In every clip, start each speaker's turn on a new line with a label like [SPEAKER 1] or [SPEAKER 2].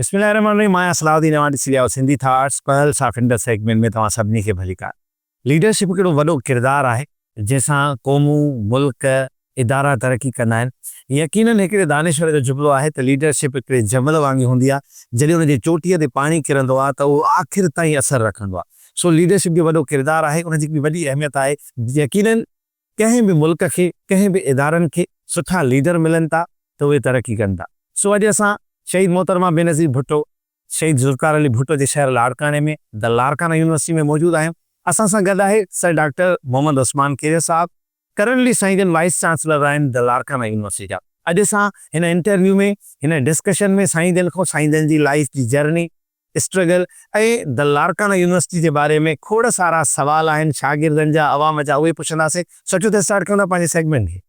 [SPEAKER 1] بسم الله الرحمٰن الرحيم مان آهيان صلاح الدين اوهان ڏسي رهيا آهيو Sindhi thoughts pearls of Indus segment ۾ توهان سڀني کي ڀليڪار. ليڊرشپ هڪڙو وڏو ڪردار آهي جنهن سان قومون، ملڪ، ادارا ترقي ڪندا آهن. يقينن هڪڙي دانشور جو جملو آهي ته ليڊرشپ هڪڙي جبل وانگي هوندي آهي جڏهن ان جي چوٽيء تي پاڻي ڪرندو آهي ته اهو آخر تائين اثر رکندو آهي. سو ليڊرشپ جو وڏو ڪردار آهي ان جي هڪڙي وڏي اهميت آهي. يقينن ڪنهن به ملڪ کي ڪنهن به ادارن کي سٺا ليڊر ملن ٿا ته اهي ترقي ڪن ٿا. سو اڄ اسان شهيد محترمه بينظير ڀٽو، شهيد ذوالفقار علي ڀٽو جي شهر لاڙڪاڻي ۾ د لاڙڪاڻا يونيورسٽي ۾ موجود آهيون. اسان سان گڏ آهي سر ڊاڪٽر محمد عثمان کيريو صاحب، ڪرنٽلي سائين جن وائيس چانسلر آهن د لاڙڪاڻا يونيورسٽي جا. اڄ اسان هن انٽرويو ۾ هن ڊسڪشن ۾ سائين جن کان سائين جن جي لائيف جي journey, struggle ۽ the Larkana university جي باري ۾ کوڙ سارا سوال آهن شاگردن جا عوام جا اهي پڇنداسين سو اچو ته اسٽارٽ ڪيون ٿا پنهنجي سيگمينٽ کي.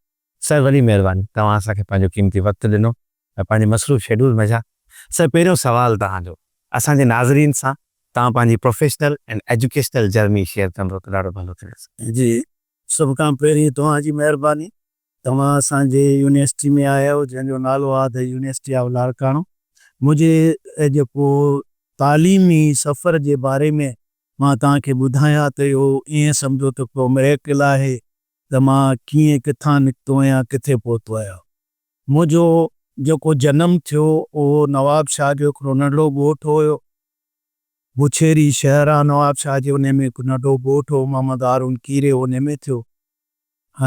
[SPEAKER 1] سر وڏي مهرباني توهان اسان کي پنهنجو قيمتي وقت ڏنو ۽ پنهنجي مصروف شيڊول منجهان. سر پهريون سوال توهان جو اسان جي ناظرين سان توهان پنهنجي professional and educational journey share ڪندو ته ڏاڍو ڀلو ٿيندو سر.
[SPEAKER 2] جي سڀ کان پهرين توهان جي مهرباني توهان اسان جي يونيورسٽي ۾ آيا آهيو جنهن جو نالو آهي the university of Larkana. منهنجي جيڪو تعليمي سفر جي باري ۾ مان توهان کي ٻڌايان ته اهو ائين سمجهو ته ڪو مريڪل آهي ته مان ڪيئن ڪٿان نڪتو آهيان ڪٿي پهتو آهيان. منهنجو جيڪو جنم ٿيو اهو نواب شاهه جو هڪڙو ننڍڙو ڳوٺ هيو. بڇيري شهر آهي نواب شاهه جي انهي ۾ هڪ ننڍو ڳوٺ هو محمد هارون ڪيريو انهي ۾ ٿيو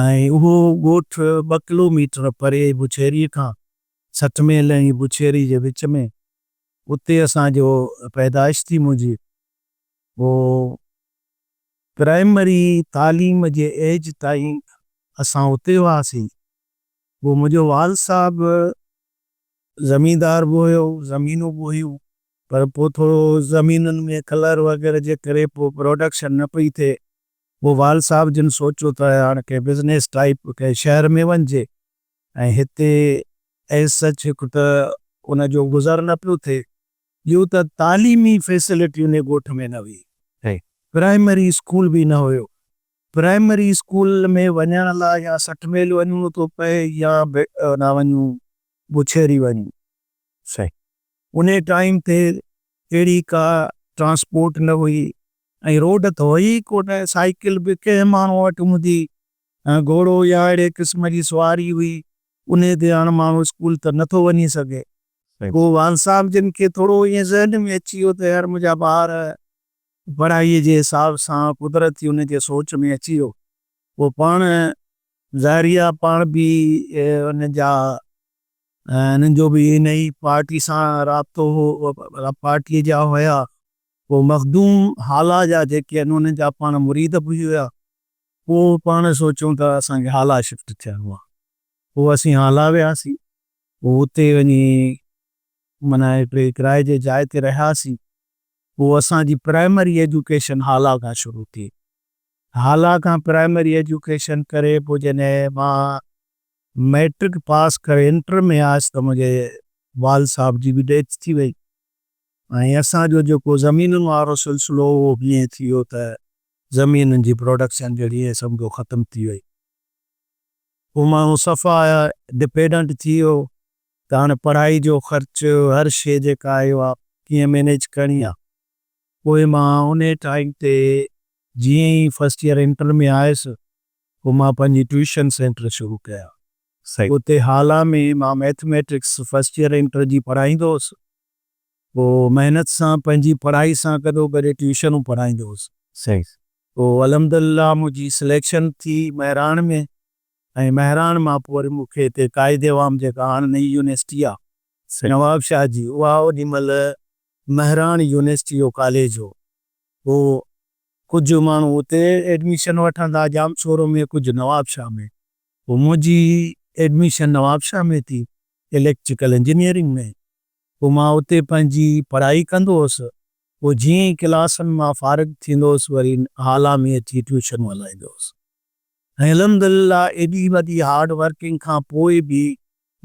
[SPEAKER 2] ۽ اهو ڳوٺ ٻه ڪلو ميٽر پري بڇيري کان 60 ميل ۽ بڇيري جي وچ ۾ اتي اسان جو پيدائش ٿي منهنجي. پوء پرائمري تعليم جي ايج تائين اسان اتي هئاسين. پوء منهنجو والد صاحب زميندار به هيو، زمينون به هيون، پر پوء ٿورو زمينن ۾ ڪلر وغيره جي ڪري پوء پروڊڪشن نه پئي ٿئي. پوء والد صاحب جن سوچيو ته هاڻ ڪنهن بزنيس ٽائيپ ڪنهن شهر ۾ وڃجي ۽ هتي ايز سچ هڪ ته ان جو گذر نه پيو ٿئي، ٻيو ته تعليمي فيسلٽي انهي ڳوٺ ۾ نه هئي. پرائمري اسڪول به نه هيو. پرائمري اسڪول ۾ وڃڻ لاء يا 60 ميل وڃڻو ٿو پئي يا نه وڃون بڇيري وڃون. انهي ٽائيم تي اهڙي ڪا ٽرانسپورٽ نه هئي ۽ روڊ ته هئي ئي ڪونه. سائيڪل به ڪنهن ماڻهو وٽ هوندي گهوڙو يا اهڙي قسم جي سواري هئي، انهي تي هاڻ ماڻهو اسڪول ته نه ٿو وڃي سگهي. پوء والد صاحب جن کي ٿورو ائين ذهن ۾ اچي ويو ته يار منهنجا ٻار پڙهائي جي حساب سان قدرتي انهن جي سوچ ۾ اچي ويو. پوء پاڻ ظاهري آ پاڻ به انهن جا انهن جو به انهي پارٽي سان رابطو هو، پارٽي جا هيا. پوء مخدوم هالا جا جيڪي آهن انهن جا پاڻ مريد به هيا. پوء پاڻ سوچيون ته اسان کي هالا شفٽ ٿيڻو آهي. پوء اسين هالا وياسين. پوء اتي وڃي معنيٰ هڪڙي ڪرائي جي جاء تي رهياسين. پوء اسان جي پرائمري ايجوڪيشن هالا کان شروع ٿي. هالا کان پرائمري ايجوڪيشن ڪري پوء جڏهن مان مئٽرڪ پاس ڪري انٽر ۾ آيس ته منهنجي والد صاحب جي به ڊيٿ ٿي وئي ۽ اسان جو جيڪو زمينن وارو سلسلو هو اهو به ائين ٿي ويو ته زمينن جي پروڊڪشن جهڙي ائين سمجهو ختم ٿي وئي. پوء ماڻهو صفا ڊپينڊنٽ ٿي ويو ته هاڻي پڙهائي جو خرچ هر شيء جيڪا آهي اها ڪيئن مينيج ڪرڻي آهي. پوء مان انهي ٽائيم تي جيئن ئي فرسٽ ايئر انٽر ۾ آيس پوء مان پنهنجي ٽيوشن سينٽر شروع ڪيا. اتي هالا ۾ مان مئٿميٽڪس فرسٽ ايئر انٽر جي پڙهائيندو هوس. پوء محنت سان پنهنجي پڙهائي سان گڏوگڏ ٽيوشنون پڙهائيندو هوس. پوء الحمدلله منهنجي سليڪشن ٿي مهراڻ ۾ ۽ مهراڻ مان پوء وري مون کي هتي قائد عوام جيڪا هاڻ نئين يونيورسٽي آ نوابشاهه جي اها اوڏي مهل مهراڻ يونيورسٽي جو ڪاليج هو. پوء ڪجهه ماڻهو اتي ايڊميشن وٺندا ڄامشورو ۾ ڪجهه نوابشاهه ۾. پوء منهنجي ايڊميشن نوابشاهه ۾ ٿي اليڪٽريڪل انجنيئرنگ ۾. پوء مان اتي پنهنجي پڙهائي ڪندو هوس. پوء جيئن ئي ڪلاسن مان فارغ ٿيندو هوس وري هالا ۾ اچي ٽيوشنون هلائيندو هوس. ۽ الحمدلله ايڏي وڏي هارڊ ورڪنگ کان پوء به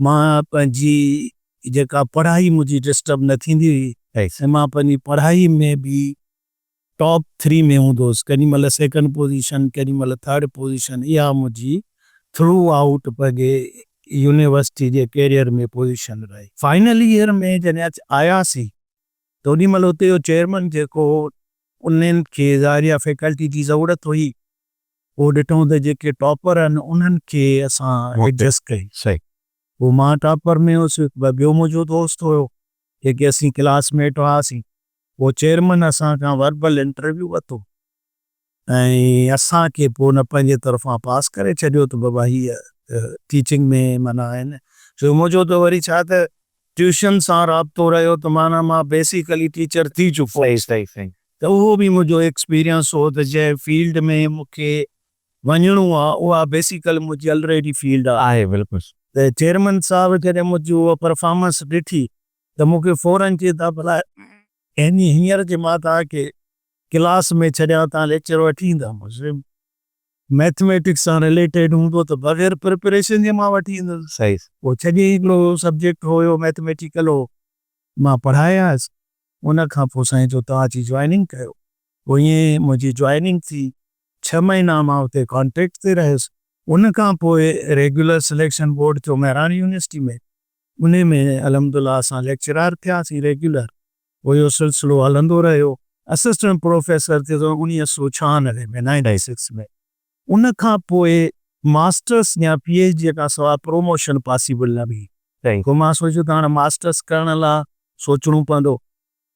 [SPEAKER 2] مان پنهنجي جيڪا پڙهائي منهنجي ڊسٽرب نه ٿيندي هئي ۽ مان پنهنجي پڙهائي ۾ به ٽاپ ٿري ۾ هوندو هوس، ڪيڏي مهل سيڪنڊ پوزيشن، ڪيڏي مهل ٿرڊ پوزيشن، اها منهنجي ٿرو آئوٽ پنهنجي يونيورسٽي جي ڪيريئر ۾ پوزيشن رهي. فائنل ييئر ۾ جڏهن اچ آياسين ته اوڏي مهل اتي جو چيئرمن جيڪو هو انهن کي ظاهري آ فيڪلٽي جي ضرورت هئي، پوء ڏٺئون ته جيڪي ٽاپر آهن انهن کي اسان ايڊجسٽ ڪيون. پوء مان ٽاپر ۾ هيس، ٻيو منهنجو دوست هيو جيڪي اسين ڪلاس ميٽ هئاسين. پوء چيئرمن اسان کان وربل انٽرويو ورتو ۽ اسان کي پوء ان پنهنجي طرفان پاس ڪري ڇڏيو ته بابا هيء ٽيچنگ ۾ معنيٰ آهن. ڇو منهنجو ته وري ڇا ته ٽيوشن سان رابطو رهيو ته معنيٰ مان بيسيڪلي ٽيچر ٿي چڪو هوس ته اهو به منهنجو ايڪسپيرينس هو ته جنهن فيلڊ ۾ مون کي وڃڻو آ اها بيسيڪل منهنجي الريڊي فيلڊ آهي.
[SPEAKER 1] بلڪل.
[SPEAKER 2] ته چيئرمن صاحب جڏهن منهنجي اها پرفارمنس ڏٺي ته مون کي فورن چئي ته ڀلا هينئر جي مان توهان کي ڪلاس ۾ ڇڏيان توهان ليڪچر وٺي ايندا؟ مون چيو ميٿميٽڪس سان رليٽيڊ هوندو ته بغير پريپريشن جي مان وٺي ايندس. پوء ڇڏي هڪڙو سبجيڪٽ هيو ميٿميٽيڪل هو مان پڙهائي آيس. ان کان پوء سائين چيو توهان اچي جوائننگ ڪيو. پوء ائين منهنجي جوائننگ ٿي. ڇهه مهينا مان اتي ڪانٽريڪٽ تي رهيس. ان کان پوء ريگيولر سليڪشن بورڊ ٿيو مهراڻ يونيورسٽي ۾. انهي ۾ الحمدلله اسان ليڪچرار ٿياسين ريگيولر. پوء اهو سلسلو هلندو رهيو. اسسٽنٽ پروفيسر ٿيس 1996 ۾، نائنٽي سڪس ۾. ان کان پوء ماسٽرس يا پي ايڇ ڊي کان سواء پروموشن پاسيبل نه هئي. پوء مان سوچيو ته هاڻ ماسٽرس ڪرڻ لاء سوچڻو پوندو.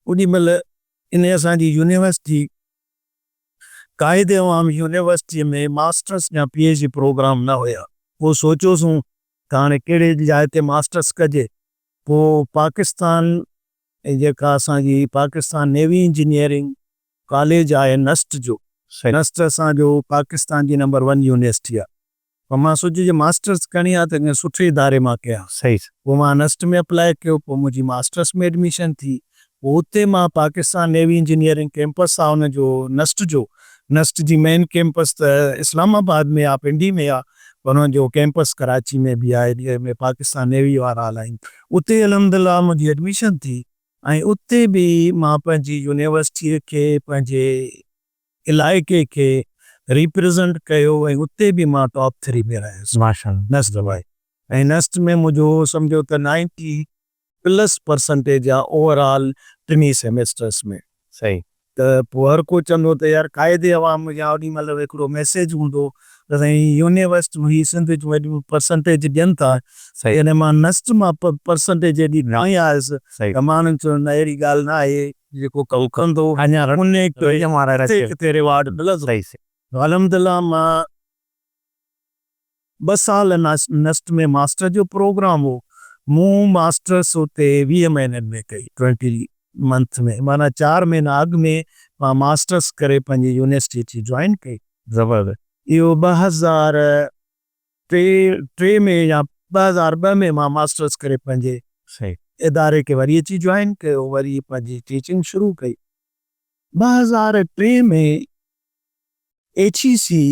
[SPEAKER 2] اوڏي مهل انهي اسان جي يونيورسٽي قائد عوام يونيورسٽيء ۾ ماسٽرس يا پي ايڇ ڊي پروگرام نه هيا. پوء سوچيوسون ته هاڻي ڪهڙي جاء تي ماسٽرس ڪجي. پوء پاڪستان جيڪا اسان جي پاڪستان نيوي انجنيئرنگ ڪاليج آهي نسٽ جو، نسٽ اسان جو پاڪستان جي نمبر ون يونيورسٽي آهي. پوء مان سوچيو جي ماسٽرس ڪرڻي آهي ته ڪنهن سٺي اداري مان ڪيان. پوء مان نسٽ ۾ اپلاء ڪيو، پوء منهنجي ماسٽرس ۾ ايڊميشن ٿي. پوء اتي مان پاڪستان نيوي انجنيئرنگ ڪيمپس آ ان جو نسٽ جو، نسٽ جي مين ڪيمپس ته اسلام آباد ۾ آ، پنڊي ۾ آ، پر ان جو ڪيمپس ڪراچي ۾ به آهي، جنهن ۾ پاڪستان نيوي وارا هلائين. اتي الحمدلله منهنجي ايڊميشن ٿي ۽ اتي به مان پنهنجي يونيورسٽيء کي پنهنجي علائقي کي ريپريزنٽ ڪيو ۽ اتي به مان ٽاپ ٿري ۾ رهيس نسٽ ۾ ۽ نسٽ ۾ منهنجو سمجهو ته نائنٽي پلس پرسنٽيج آ اوور آل ٽنهي سيمسٽرس ۾. ته پوء هر ڪو چوندو ته يار قائد عوام يا اوڏي مهل هڪڙو ميسيج هوندو ته سائين يونيورسٽيون هي سنڌ جون ايڏيون پرسنٽيج ڏين ٿا جڏهن مان نسٽ مان پرسنٽيج ايڏي کڻي آيس ته ماڻهن چيو نه اهڙي ڳالهه نه آهي جيڪو ڪم ڪندو انهي کي ڪٿي ريوارڊ ملندو. الحمدلله مان ٻه سال نسٽ ۾ ماسٽر جو پروگرام هو، مون ماسٽرس اتي 20 مهينن ۾ ڪئي، ٽوئنٽي منٿ ۾ معنيٰ چار مهينا اڳ ۾ مان ماسٽرس ڪري پنهنجي يونيورسٽي اچي جوائن ڪئي.
[SPEAKER 1] زبردست.
[SPEAKER 2] اهو 2003 ۾ يا 2002 ۾ مان ماسٽرس ڪري پنهنجي اداري کي وري اچي جوائن ڪيو، وري پنهنجي ٽيچنگ شروع ڪئي. 2003 ۾ ايڇ اي سي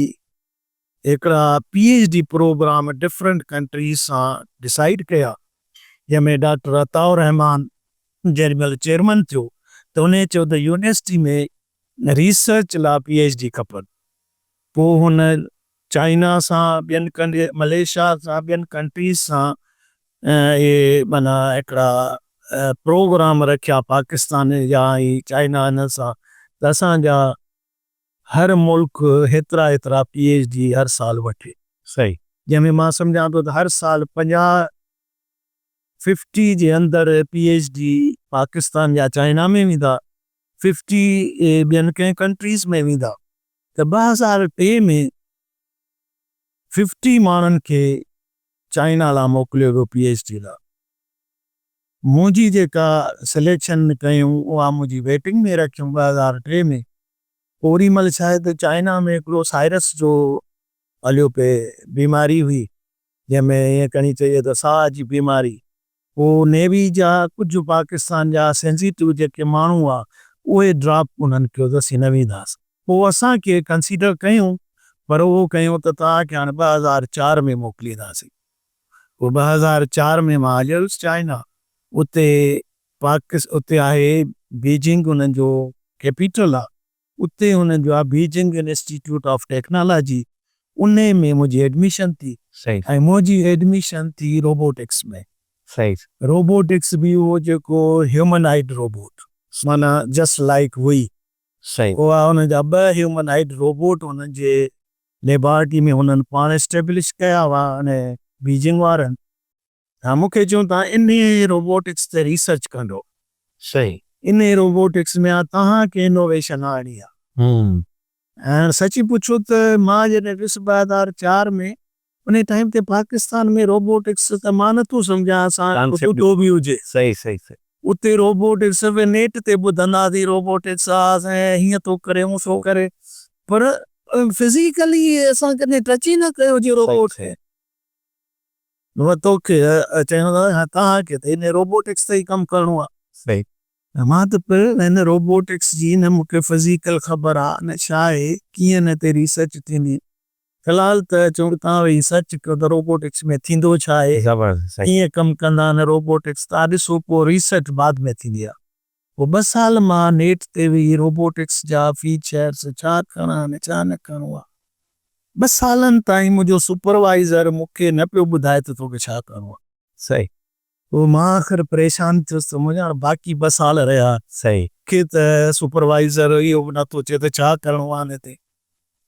[SPEAKER 2] هڪڙا P H D programme different countries سان ڊسائيڊ ڪيا، جنهن ۾ ڊاڪٽر عطاء الرحمان جيڏي مهل چيئرمن ٿيو ته انهي چيو ته يونيورسٽي ۾ ريسرچ لاء پي ايڇ ڊي کپن. پوء هن چائنا سان ٻين ملائيشيا سان ٻين ڪنٽريز سان اهي معنيٰ هڪڙا پروگرام رکيا پاڪستان جا ۽ چائنا هن سان ته اسان جا هر ملڪ هيترا هيترا پي ايڇ ڊي هر سال وٺي. جنهن ۾ مان سمجهان ٿو ته هر سال 50 ففٽي جي اندر پي ايڇ ڊي پاڪستان يا چائنا ۾ ويندا، ففٽي ٻين ڪنهن ڪنٽريز ۾ ويندا ته 2003 ۾ ففٽي ماڻهن کي چائنا لا موڪليو ويو پي ايڇ ڊي لا. منهنجي جيڪا سليڪشن ڪيون اها منهنجي ويٽنگ ۾ رکيون 2003 ۾. اوڏي مهل شايد چائنا ۾ هڪڙو سائرس جو هليو پئي بيماري هئي جنهن ۾ ائين کڻي چئجي ته ساهه جي بيماري. پوء نيوي جا ڪجهه پاڪستان جا سينسيٽو جيڪي ماڻهو هئا اهي ڊراپ انهن ڪيو ته اسين نه وينداسين. پوء اسان کي ڪنسيڊر ڪيون پر اهو ڪيون ته توهان کي هاڻي 2004 ۾ موڪلينداسين. پوء 2004 ۾ مان هليو ويس چائنا. اتي پاڪس اتي آهي بيجنگ انهن جو ڪيپيٽل آ اتي انهن جو آ بيجنگ انسٽيٽيوٽ آف ٽيڪنالاجي انهي ۾ منهنجي ايڊميشن ٿي. ۽ منهنجي ايڊميشن ٿي روبوٽڪس ۾. روبوٽڪس به اهو جيڪو هيومنائيڊ روبوٽ معنيٰ جسٽ لائيڪ وي. اها انهن جا ٻه هيومنائيڊ روبوٽ انهن جي ليبارٽري ۾ انهن پاڻ اسٽيبلش ڪيا هئا انهي بيجنگ وارن. ها مون کي چيون توهان انهي روبوٽڪس تي ريسرچ ڪندو. انهي روبوٽڪس ۾ توهان کي انوويشن آڻڻي آهي. ۽ سچي پڇو ته مان جڏهن ويس 2004 ۾ انهي ٽائيم تي پاڪستان ۾ روبوٽڪس ته مان نٿو سمجهان اسان ٻڌو به هجي. اتي روبوٽڪس به نيٽ تي ٻڌنداسين روبوٽڪس آ ۽ هيئن ٿو ڪري هون ٿو ڪري پر فزيڪلي اسان ڪڏهن ٽچ ئي نه ڪيو هجي روبوٽ کي. بابا توکي چيو ته توهان کي ته ان روبوٽڪس تي ئي ڪم ڪرڻو آهي. مان ته پر هن روبوٽڪس جي نه مون کي فزيڪل خبر آ نه ڇا آهي، ڪيئن ان تي ريسرچ ٿيندي. في الحال ته چون توهان ويهي سرچ ڪيو ته روبوٽڪس ۾ ٿيندو ڇا آهي، ڪيئن ڪم ڪندا آهن روبوٽڪس، توهان ڏسو پوء ريسرچ بعد ۾ ٿيندي آ. پوء ٻه سال مان نيٽ تي ويهي روبوٽڪس جا فيچرس، ڇا ڪرڻا آهن ڇا نه ڪرڻو آهي. ٻه سالن تائين منهنجو سپروائيزر مون کي نه پيو ٻڌائي ته توکي ڇا ڪرڻو آهي. پوء مان آخر پريشان ٿيس ته منهنجا هاڻ باقي ٻه سال رهيا. مون کي ته سپروائيزر اهو به نٿو چئي ته ڇا ڪرڻو آهي هن تي.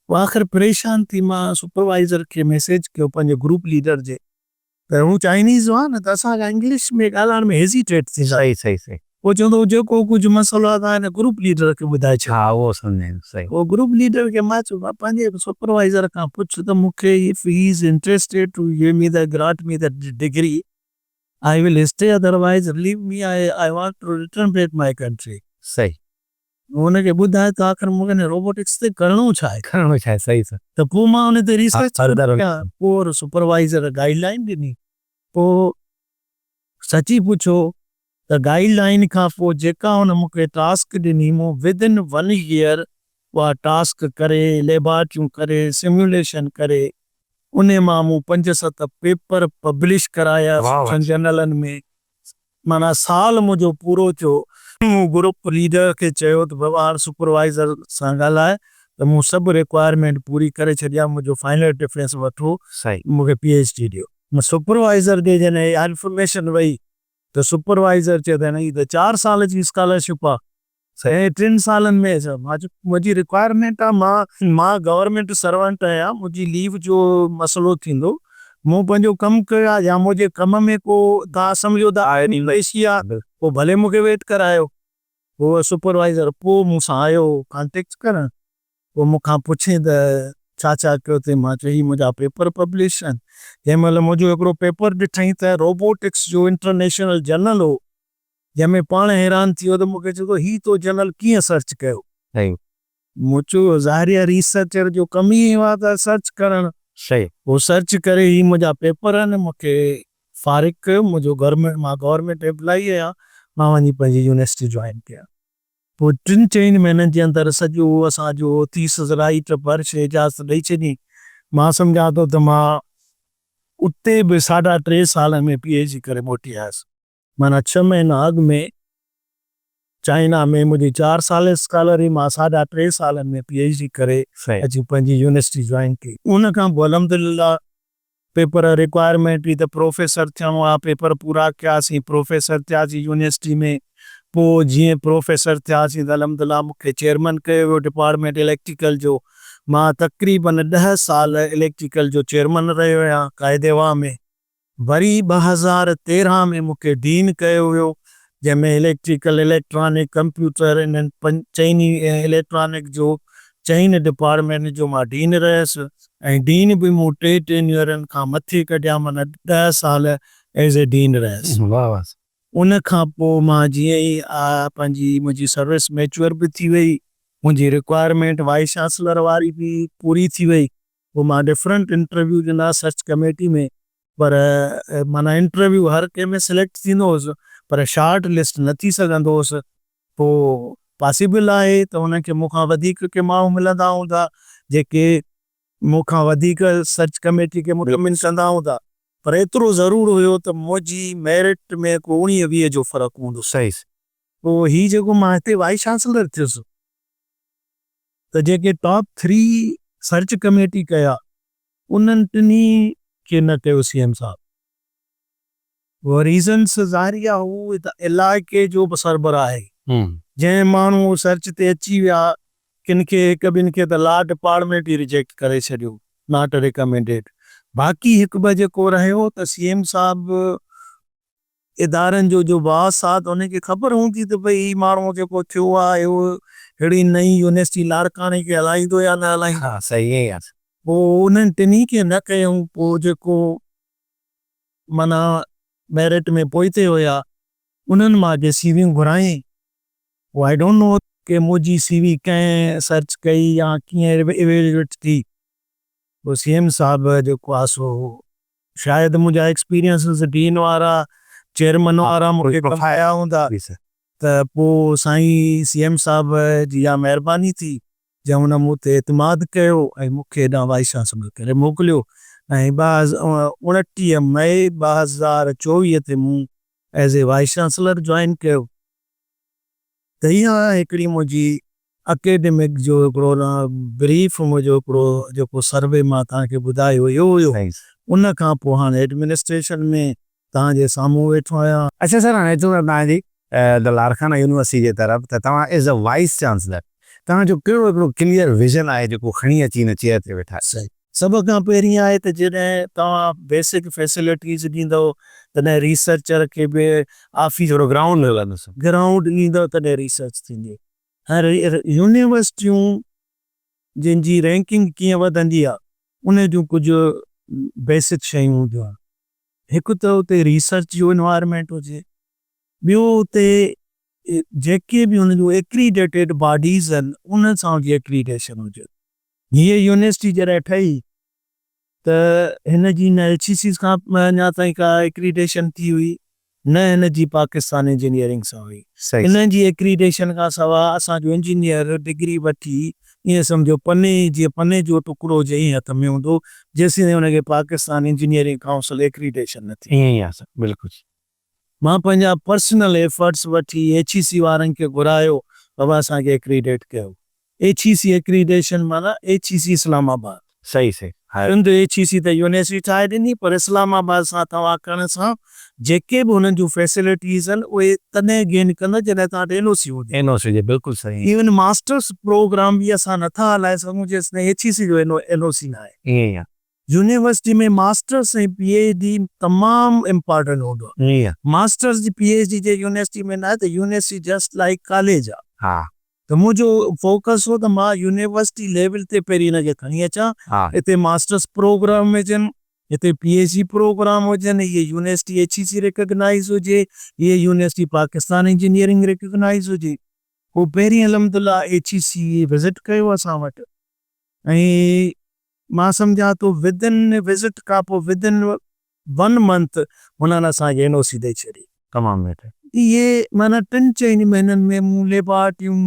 [SPEAKER 2] پوء آخر پريشان ٿي مان سپروائيزر کي ميسيج ڪيو پنهنجي گروپ ليڊر جي ته هو چائنيز هئا نه ته اسان کان انگلش ۾ ڳالهائڻ ۾ هيزيٽيٽ ٿيندا.
[SPEAKER 1] صحيح صحيح صحيح.
[SPEAKER 2] پوء چوندو هو جيڪو ڪجهه مسئلو آهي توهان هن گروپ ليڊر کي ٻڌائي ڇڏيو.
[SPEAKER 1] ها اهو سمجهايم صحيح.
[SPEAKER 2] پوء گروپ ليڊر کي مان چيو ڀاء پنهنجي سپروائيزر کان پڇ ته مون کي if he is interested to give me the grant me the degree I will stay otherwise leave me I want to return back my country.
[SPEAKER 1] صحيح.
[SPEAKER 2] هن کي ٻڌاء ته آخر مون کي هن روبوٽڪس تي ڪرڻو ڇا آهي؟
[SPEAKER 1] ڪرڻو ڇا آهي صحيح سر.
[SPEAKER 2] ته پوء مان ان تي ريسرچ ڪيان. پوء سپروائيزر گائيڊ لائين ڏني. پوء سچي پڇو ته گائيڊ لائين کان پوء جيڪا هن مون کي ٽاسڪ ڏني مون ود ان ون ييئر اها ٽاسڪ ڪري ليبارٽريون ڪري سميوليشن ڪري انهي مان مون پنج ست پيپر پبلش ڪرايا سٺن جرنلن ۾. معنيٰ سال منهنجو پورو ٿيو. مون گروپ ليڊر کي چيو ته بابا هاڻ سپروائيزر سان ڳالهاء ته مون سڀ ريڪوائرمينٽ پوري ڪري ڇڏي آهي، منهنجو فائنل ڊفرنس وٺو، مون کي پي ايڇ ڊي ڏيو. سپروائيزر ڏي جڏهن اها انفارميشن وئي ته سپروائيزر چيو ته هي ته چار سال جي اسڪالرشپ آهي، ۽ ٽن سالن ۾ مان چيو منهنجي رڪوائرمينٽ آ مان مان گورنمينٽ سرونٽ آهيان منهنجي ليو جو مسئلو ٿيندو مون پنهنجو ڪم ڪيو آ يا منهنجي ڪم ۾ ڪو توهان سمجهو ته پيشي آ پوء ڀلي مون کي ويٽ ڪرايو پوء سپروائيزر پوء مون سان آيو ڪانٽيڪٽ ڪرڻ پوء مون کان پڇين ته ڇا ڇا ڪيو اٿئي مان چيو هي منهنجا پيپر پبلش آهن جنهن مهل منهنجو هڪڙو پيپر ڏٺائين ته روبوٽڪس جو انٽرنيشنل جرنل هو جنهن ۾ پاڻ حيران ٿي ويو ته مون کي چيو ته هي تو جنرل ڪيئن سرچ ڪيو؟ مون چيو ظاهر آهي ريسرچر جو ڪم ئي اهو آهي ته سرچ ڪرڻ. پوء سرچ ڪري هي منهنجا پيپر آهن مون کي فارغ ڪيو منهنجو گورنمينٽ مان گورنمينٽ ايمپلائي آهيان مان وڃي پنهنجي يونيورسٽي جوائن ڪيان. پوء ٽن چئن مهينن جي اندر سڄو اسان جو ٿيسز رائيٽ اپ هر شيء اجازت ڏئي ڇڏي. مان سمجهان ٿو ته مان اتي به ساڍا ٽي سال ۾ پي ايڇ ڊي ڪري موٽي آيس. معنيٰ ڇهه مهينا اڳ ۾ چائنا ۾ منهنجي چار سال اسڪالر هئي، مان ساڍا ٽي سالن ۾ پي ايڇ ڊي ڪري اچي پنهنجي يونيورسٽي جوائن ڪئي. ان کان پوء الحمدلله پيپر رڪوائرمينٽ هئي ته پروفيسر ٿيڻو آ، پيپر پورا ڪياسين، پروفيسر ٿياسين يونيورسٽي ۾، پوء جيئن پروفيسر ٿياسين ته الحمدلله مون کي چيئرمن ڪيو ويو ڊپارٽمينٽ اليڪٽريڪل جو، مان تقريبن ڏهه سال اليڪٽريڪل جو چيئرمن رهيو آهيان قائد عوام ۾. وري 2013 ۾ مون کي ڊين ڪيو ويو، جنهن ۾ اليڪٽريڪل، اليڪٽرانڪ، ڪمپيوٽر انهن چئني اليڪٽرانڪ جو چئن ڊپارٽمينٽ جو مان ڊين رهيس ۽ ڊين به مون ٽي ٽينيئرن کان مٿي ڪڍيا معنيٰ ڏهه سال ايز اي ڊين رهيس. ان کان پوء مان جيئن ئي پنهنجي منهنجي سروس ميچوئر به ٿي وئي، منهنجي رڪوائرمينٽ وائيس چانسلر واري به پوري ٿي وئي پوء مان ڊفرنٽ انٽرويو ڏنا سرچ ڪميٽي ۾ پر معنيٰ انٽرويو هر ڪنهن ۾ سليڪٽ ٿيندو هوس پر شارٽ لسٽ نه ٿي سگهندو هوس پوء پاسيبل آهي ته انهن کي مون کان وڌيڪ ڪي ماڻهو ملندا هوندا جيڪي مون کان وڌيڪ سرچ ڪميٽي کي مطمئن ڪندا هوندا پر ايترو ضرور هيو ته منهنجي ميرٽ ۾ ڪو اڻيهه ويهه جو فرق هوندو. پوء هي جيڪو مان هتي وائيس چانسلر ٿيس ته جيڪي ٽاپ ٿري سرچ ڪميٽي ڪيا انهن ٽنهي کي نه ڪيو سي ايم صاحب. ريزنس ظاهري آ هو علائقي جو به سربراهه آهي. جنهن ماڻهو سرچ تي اچي ويا ڪن کي هڪ ٻن کي ته لا ڊپارٽمينٽ ئي ريجيڪٽ ڪري ڇڏيو not recommended باقي هڪ ٻه جيڪو رهيو ته سي ايم صاحب ادارن جو جو باس آ ته ان کي خبر هوندي ته ڀئي هي ماڻهو جيڪو ٿيو آ اهو ههڙي نئين يونيورسٽي لاڙڪاڻي کي هلائيندو يا نه هلائيندو.
[SPEAKER 1] ها صحيح ائين ئي آ.
[SPEAKER 2] پوء انهن ٽنهي کي نه ڪيائون پوء جيڪو معنيٰ ميرٽ ۾ پوئتي هيا انهن مان جي سي ويون گهرايائين پوء I don't know ڪي منهنجي سي وي ڪنهن سرچ ڪئي يا ڪيئن ايويلويٽ ٿي پوء سي ايم صاحب جيڪو آ سو شايد منهنجا ايڪسپيرينسز ڊين وارا چيئرمن وارا مون کي ڪم آيا هوندا ته پوء سائين سي ايم صاحب جي اها مهرباني ٿي جنهن هن مون تي اعتماد ڪيو ۽ مون کي هيڏانهن وائيس چانسلر ڪري موڪليو ۽ 29 مئي 2024 تي مون as a vice chancellor join ڪيو ته اها هڪڙي منهنجي اڪيڊمڪ جو هڪڙو بريف منهنجو هڪڙو جيڪو سروي مان توهان کي ٻڌايو اهو هيو. ان کان پوء هاڻي ايڊمنسٽريشن ۾ توهان جي سامهون ويٺو آهيان.
[SPEAKER 1] اڇا سر هاڻي اچون ٿا توهان جي لاڙڪاڻا يونيورسٽي جي طرف ته توهان ايز اي وائيس چانسلر توهان جو ڪهڙو هڪڙو ڪليئر ويزن آهي جيڪو کڻي اچي هن چيئر تي ويٺا آهيو.
[SPEAKER 2] صحيح سڀ کان پهرين آهي ته جڏهن توهان بيسڪ فيسلٽيز ڏيندؤ تڏهن ريسرچر کي به آفيس
[SPEAKER 1] ٿورو گرائونڊ ملندس.
[SPEAKER 2] گرائونڊ ڏيندؤ تڏهن ريسرچ ٿيندي ۽ يونيورسٽيون جن جي رينڪنگ ڪيئن وڌندي آهي ان جون ڪجهه بيسڪ شيون هونديون آهن. هڪ ته اتي ريسرچ جو انوائرمينٽ هجي، ٻيو اتي جيڪي به ان جون ايڪريڊيٽيڊ باڊيز آهن انهن سان ان جي ايڪريڊيشن هجي. هيء يونيورسٽي جڏهن ٺهي ته هن جي نه ايڇ اي سي کان اڃا تائين ڪا ايڪريڊيشن ٿي هئي نه هن جي پاڪستان انجنيئرنگ سان هئي. انهن جي ايڪريڊيشن کان سواء اسان جو انجنيئر ڊگري وٺي ائين سمجهو پني جيئن پني جو ٽڪڙو هجي ائين هٿ ۾ هوندو جيسين تائين ان کي پاڪستان انجنيئرنگ ڪائونسل ايڪريڊيشن نه ٿئي.
[SPEAKER 1] ائين ئي آهي سر بلڪل.
[SPEAKER 2] مان پنهنجا پرسنل ايفرٽس وٺي ايڇ اي سي وارن کي گهرايو بابا اسان کي ايڪريڊيٽ ڪيو. ايڇ اي سي ايڪريڊيشن معنيٰ ايڇ اي سي اسلام آباد.
[SPEAKER 1] صحيح صحيح ها.
[SPEAKER 2] سنڌ ايڇ اي سي ته يونيورسٽي ٺاهي ڏني پر اسلام آباد سان توهان ڪرڻ سان جيڪي به انهن جون فيسلٽيز آهن اهي تڏهن گين ڪندا جڏهن توهان وٽ اين او سي هوندي.
[SPEAKER 1] اين او سي هجي بلڪل صحيح.
[SPEAKER 2] ايون ماسٽرس پروگرام به اسان نٿا هلائي سگهون جيستائين ايڇ اي سي جو اين او سي ناهي.
[SPEAKER 1] ائين ئي آهي.
[SPEAKER 2] University ۾ masters ۽ P H D تمام امپارٽنٽ هوندو آهي.
[SPEAKER 1] ائين ئي آهي.
[SPEAKER 2] ماسٽرس جي پي ايڇ ڊي جي يونيورسٽي ۾ ناهي ته يونيورسٽي جسٽ لائيڪ ڪاليج آهي.
[SPEAKER 1] ها.
[SPEAKER 2] ته منهنجو فوڪس هو ته مان يونيورسٽي ليول تي پهرين هن کي کڻي اچان، هتي ماسٽرس پروگرام هجن، هتي پي ايڇ ڊي پروگرام هجن، هيء يونيورسٽي ايڇ اي سي ريڪگنائيز هجي، هيء يونيورسٽي پاڪستان انجنيئرنگ ريڪگنائيز هجي. پوء پهرين الحمد لله ايڇ اي سي وزٽ ڪيو اسان وٽ ۽ مان سمجهان ٿو ود ان وزٽ کان پوء ود ان ون منٿ هنن اسان کي اين او سي ڏئي ڇڏي.
[SPEAKER 1] تمام بهتر.
[SPEAKER 2] اهي معنيٰ ٽن چئن مهينن ۾ مون ليبارٽيون،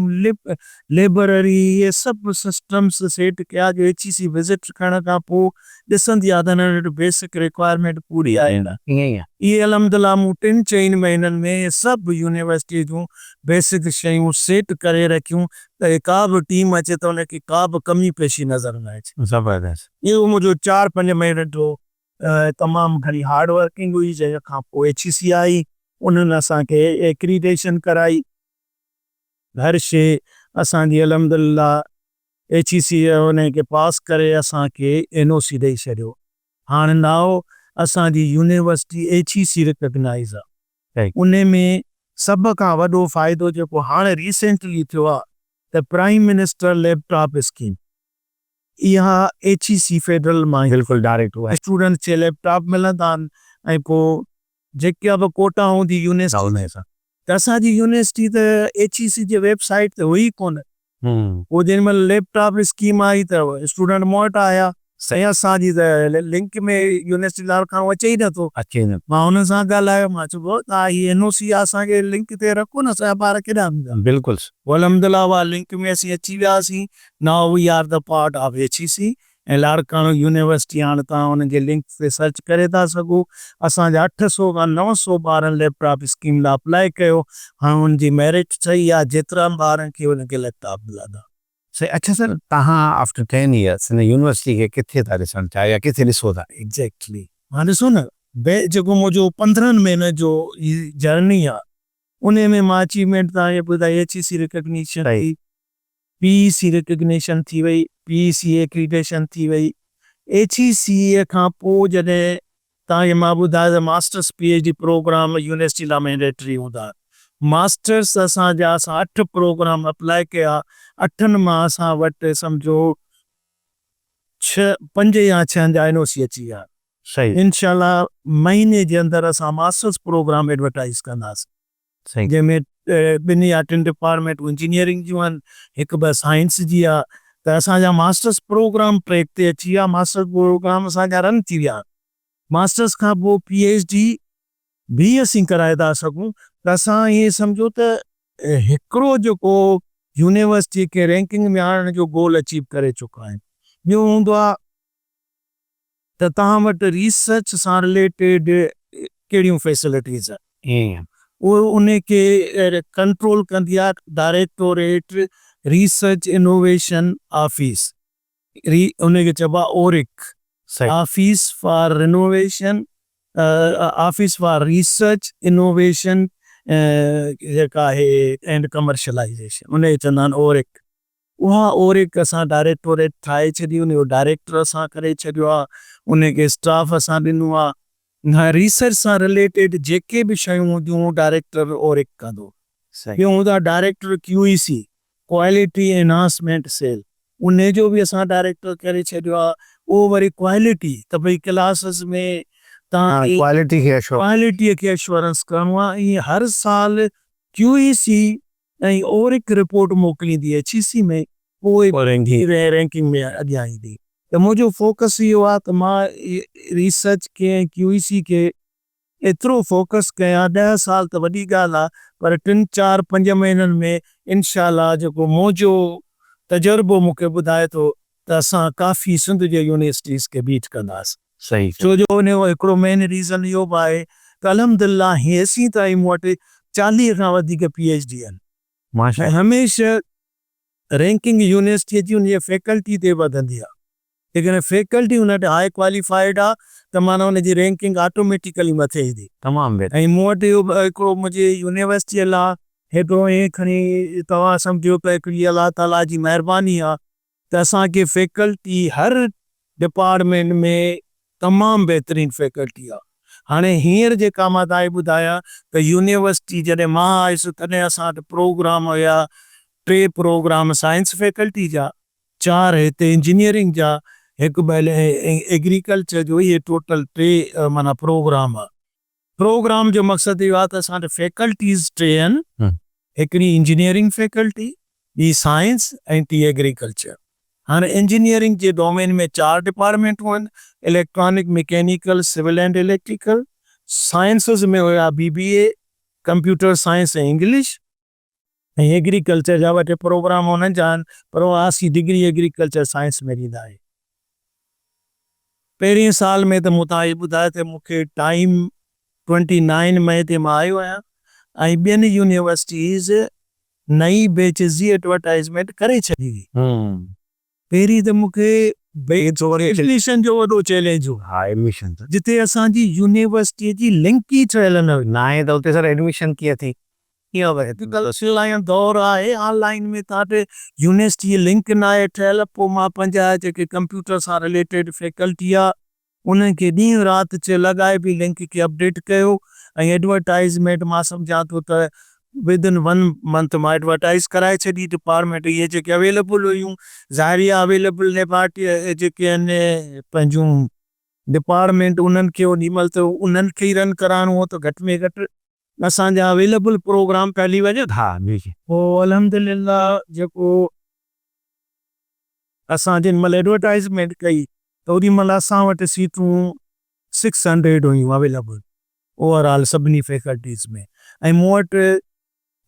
[SPEAKER 2] لئبرري اهي سڀ سسٽمس سيٽ ڪيا جو ايڇ اي سي وزٽ ڪرڻ کان پوء ڏسندي آ ته هنن وٽ بيسڪ ريڪوائرمينٽ پوري آهي نه.
[SPEAKER 1] ائين ئي آ.
[SPEAKER 2] اهي الحمدلله مون ٽن چئن مهينن ۾ اهي سڀ يونيورسٽي جون بيسڪ شيون سيٽ ڪري رکيون ته ڪا به ٽيم اچي ته ان کي ڪا به ڪمي پيشي نظر نه اچي.
[SPEAKER 1] زبردست.
[SPEAKER 2] اهو منهنجو چار پنج مهينن جو تمام گهڻي هارڊ ورڪنگ هئي جنهن کان پوء ايڇ اي سي آئي انهن اسان کي ايڪريڊيشن ڪرائي هر شي اسان جي الحمدلله ايڇ اي سي انهن کي پاس ڪري اسان کي اين او سي ڏئي ڇڏيو هاڻ نائو اسان جي يونيورسٽي ايڇ اي سي ريڪگنائيز آ انهي ۾ سڀ کان وڏو فائدو جيڪو هاڻ ريسينٽلي ٿيو آ ته prime minister lap top scheme اها ايڇ اي سي فيڊرل مان ئي
[SPEAKER 1] بلڪل ڊائريڪٽ اها
[SPEAKER 2] اسٽوڊنٽس کي ليپ ٽاپ ملندا آهن ۽ پوء جيڪا به ڪوٽا هوندي يونيورسٽي جي ته اسان جي يونيورسٽي ته ايڇ اي سي جي ويب سائيٽ تي هئي ڪونه پوء جنهن مهل ليپ ٽاپ اسڪيم آئي ته اسٽوڊنٽ مون وٽ آيا سائين اسان جي ته لنڪ ۾ يونيورسٽي لاڙڪاڻو اچي ئي نٿو.
[SPEAKER 1] اچي ئي نٿو.
[SPEAKER 2] مان انهن سان ڳالهايو مان چيو ڀائو توهان هي اين او سي اسان کي لنڪ تي رکو نه اسان جا ٻار ڪيڏانهن ويندا.
[SPEAKER 1] بلڪل.
[SPEAKER 2] پوء الحمدلله اها لنڪ ۾ اسين اچي وياسين now we are the part of H E C ۽ Larkana university هاڻ توهان ان جي لنڪ تي سرچ ڪري ٿا سگهو. اسان جا 800 کان 900 ٻارن ليپ ٽاپ اسڪيم لاء اپلائي ڪيو هاڻ ان جي ميرٽ ٺهي آهي جيترا ٻارن کي انهن کي ليپ ٽاپ ملندا.
[SPEAKER 1] صحيح اڇا سر توهان آفٽر ٽين ايئرس هن يونيورسٽي کي ڪٿي ٿا ڏسڻ چاهيو يا ڪٿي ڏسو ٿا؟
[SPEAKER 2] ايگزيڪٽلي هاڻ ڏسو نه جيڪو منهنجو پندرهن مهينن جو هي جرني آ انهي ۾ مان اچيومينٽ توهان کي ٻڌائي ايڇ اي سي ريڪگنيشن ٿي، پي اي سي ريڪگنيشن ٿي وئي، پي اي سي ايڪريڊيشن ٿي وئي، ايڇ اي سي کان پوء جڏهن توهان کي مان ٻڌايو ته masters P H D programme university لاء مينڊيٽري هوندا. ماسٽرس اسان جا اسان اٺ پروگرام اپلائي ڪيا، اٺن مان اسان وٽ سمجهو ڇهه پنج يا ڇهن جا اين او سي اچي ويا. انشاء الله مهيني جي اندر اسان ماسٽرس پروگرام ايڊورٽائيز ڪنداسين. جنهن ۾ ٻن يا ٽن ڊپارٽمينٽون انجنيئرنگ جون آهن، هڪ ٻه سائنس جي آهي ته اسان جا ماسٽرس پروگرام ٽريڪ تي اچي ويا، ماسٽرس پروگرام اسان جا رن ٿي ويا. ماسٽرس کان پوء پي ايڇ ڊي به اسين ڪرائي ٿا سگهون ته اسان ائين سمجهو ته هڪڙو جيڪو يونيورسٽي کي رينڪنگ ۾ آڻڻ جو گول اچيو ڪري چڪا آهيون. ٻيو هوندو آهي ته توهان وٽ ريسرچ سان رليٽيڊ ڪهڙيون فيسلٽيز آهن اهو ان کي ڪنٽرول ڪندي آهي ڊائريڪٽوريٽ ريسرچ انوويشن آفيس ان کي چئبو آهي اورڪ office for renovation office for research innovation جيڪا آهي اينڊ ڪمرشلائيزيشن ان کي چوندا آهن اورڪ. اها اورڪ اسان ڊائريڪٽوريٽ ٺاهي ڇڏي ان جو ڊائريڪٽر اسان ڪري ڇڏيو آهي ان کي اسٽاف اسان ڏنو آهي ريسرچ سان رليٽيڊ جيڪي به شيون هونديون اهو ڊائريڪٽر اورڪ ڪندو. ٻيو هوندو آهي director Q E C quality enhancement cell انهي جو به اسان ڊائريڪٽر ڪري ڇڏيو آهي اهو وري ڪوالٽي ته ڀئي ڪلاسز ۾ توهان کي ڪوالٽي کي اشورنس ڪرڻو آهي ۽ هر سال ڪيو اي سي ۽ اورڪ رپورٽ موڪليندي ايڇ اي سي ۾ پوء رينڪنگ ۾ اڳيان ايندي ته منهنجو فوڪس اهو آهي ته مان ريسرچ کي ۽ ڪيو اي سي کي ايترو فوڪس ڪيان ڏهه سال ته وڏي ڳالهه آ پر ٽن چار پنج مهينن ۾ انشاء الله جيڪو منهنجو تجربو مون کي ٻڌائي ٿو ته اسان ڪافي سنڌ جي يونيورسٽيز کي بيٽ ڪنداسين. ڇو جو ان جو هڪڙو مين ريزن اهو به آهي ته الحمدلله هيسين تائين مون وٽ 40 کان وڌيڪ پي ايڇ ڊي آهن ۽ هميشه رينڪنگ يونيورسٽيء جي ان جي فيڪلٽي تي وڌندي آهي. جيڪڏهن فيڪلٽي ان وٽ هاء ڪواليفائيڊ آ ته معنيٰ ان جي رينڪنگ آٽوميٽيڪلي مٿي ايندي. تمام بهتر. ۽ مون وٽ اهو به هڪڙو منهنجي يونيورسٽيء لاء هڪڙو ائين کڻي توهان سمجهو ته هڪڙي الله تعاليٰ جي مهرباني آ ته اسان کي فيڪلٽي هر ڊپارٽمينٽ ۾ تمام بهترين فيڪلٽي آ. هاڻي هينئر جيڪا مان توهان کي ٻڌايان ته يونيورسٽي جڏهن مان آيس تڏهن اسان وٽ پروگرام هيا ٽي پروگرام سائنس فيڪلٽي جا، چار هتي انجنيئرنگ جا، هڪ ٻه ايگريڪلچر جو اهي ٽوٽل ٽي معنيٰ پروگرام. پروگرام جو مقصد اهو آهي ته اسان وٽ فيڪلٽيز ٽي آهن، هڪڙي انجنيئرنگ فيڪلٽي، ٻي سائنس ۽ ٽي ايگريڪلچر. هاڻي انجنيئرنگ جي ڊومين ۾ چار ڊپارٽمينٽون آهن، electronic, mechanical, civil and electrical. Sciences ۾ هيا B B A, computer science ۽ English. ۽ Agriculture جا ٻه ٽي پروگرام انهن جا آهن پر اها اسين ڊگري ايگريڪلچر سائنس ۾ ڏيندا آهيون. پهرين سال ۾ ته مون توهان کي ٻڌايو ته مون کي ٽائيم ٽوئنٽي نائين مئي تي مان آيو آهيان ۽ ٻين يونيورسٽيز نئين بيچز جي ايڊورٽائيزمينٽ ڪري ڇڏي هئي. پهرين ته مون کي ايڊميشن جو وڏو چئلينج هو. ها ايڊميشن ته. جتي اسان جي يونيورسٽيء جي لنڪ ئي ٺهيل نه هئي.
[SPEAKER 1] ناهي ته اتي سر ايڊميشن ڪيئن ٿي؟ ڪيئن وئي؟
[SPEAKER 2] اڄڪلهه آن لائين دور آهي، آن لائين ۾ توهان وٽ يونيورسٽيء جي لنڪ ناهي ٺهيل، پوء مان پنهنجا جيڪي ڪمپيوٽر سان رليٽيڊ فيڪلٽي آ انهن کي ڏينهن رات چ لڳائي به لنڪ کي اپڊيٽ ڪيو ۽ ايڊورٽائيزمينٽ مان سمجهان ٿو ته ود ان ون منٿ مان ايڊورٽائيز ڪرائي ڇڏي ڊپارٽمينٽ اهي جيڪي اويليبل هيون ظاهري آهي اويليبل ليبارٽري جيڪي آهن پنهنجون ڊپارٽمينٽ انهن کي اوڏي مهل ته انهن کي ئي رن ڪرائڻو هو ته گهٽ ۾ گهٽ اسان جا اويليبل پروگرام ته هلي وڃن.
[SPEAKER 1] ها جي جي.
[SPEAKER 2] پوء الحمدلله جيڪو اسان جنھن مھل ايڊورٽائيزمينٽ ڪئي ته اوڏي مھل اسان وٽ سيٽون سڪس ھنڊريڊ ھيون اويليبل اوور آل سڀني فيڪلٽيز ۾ ۽ مون وٽ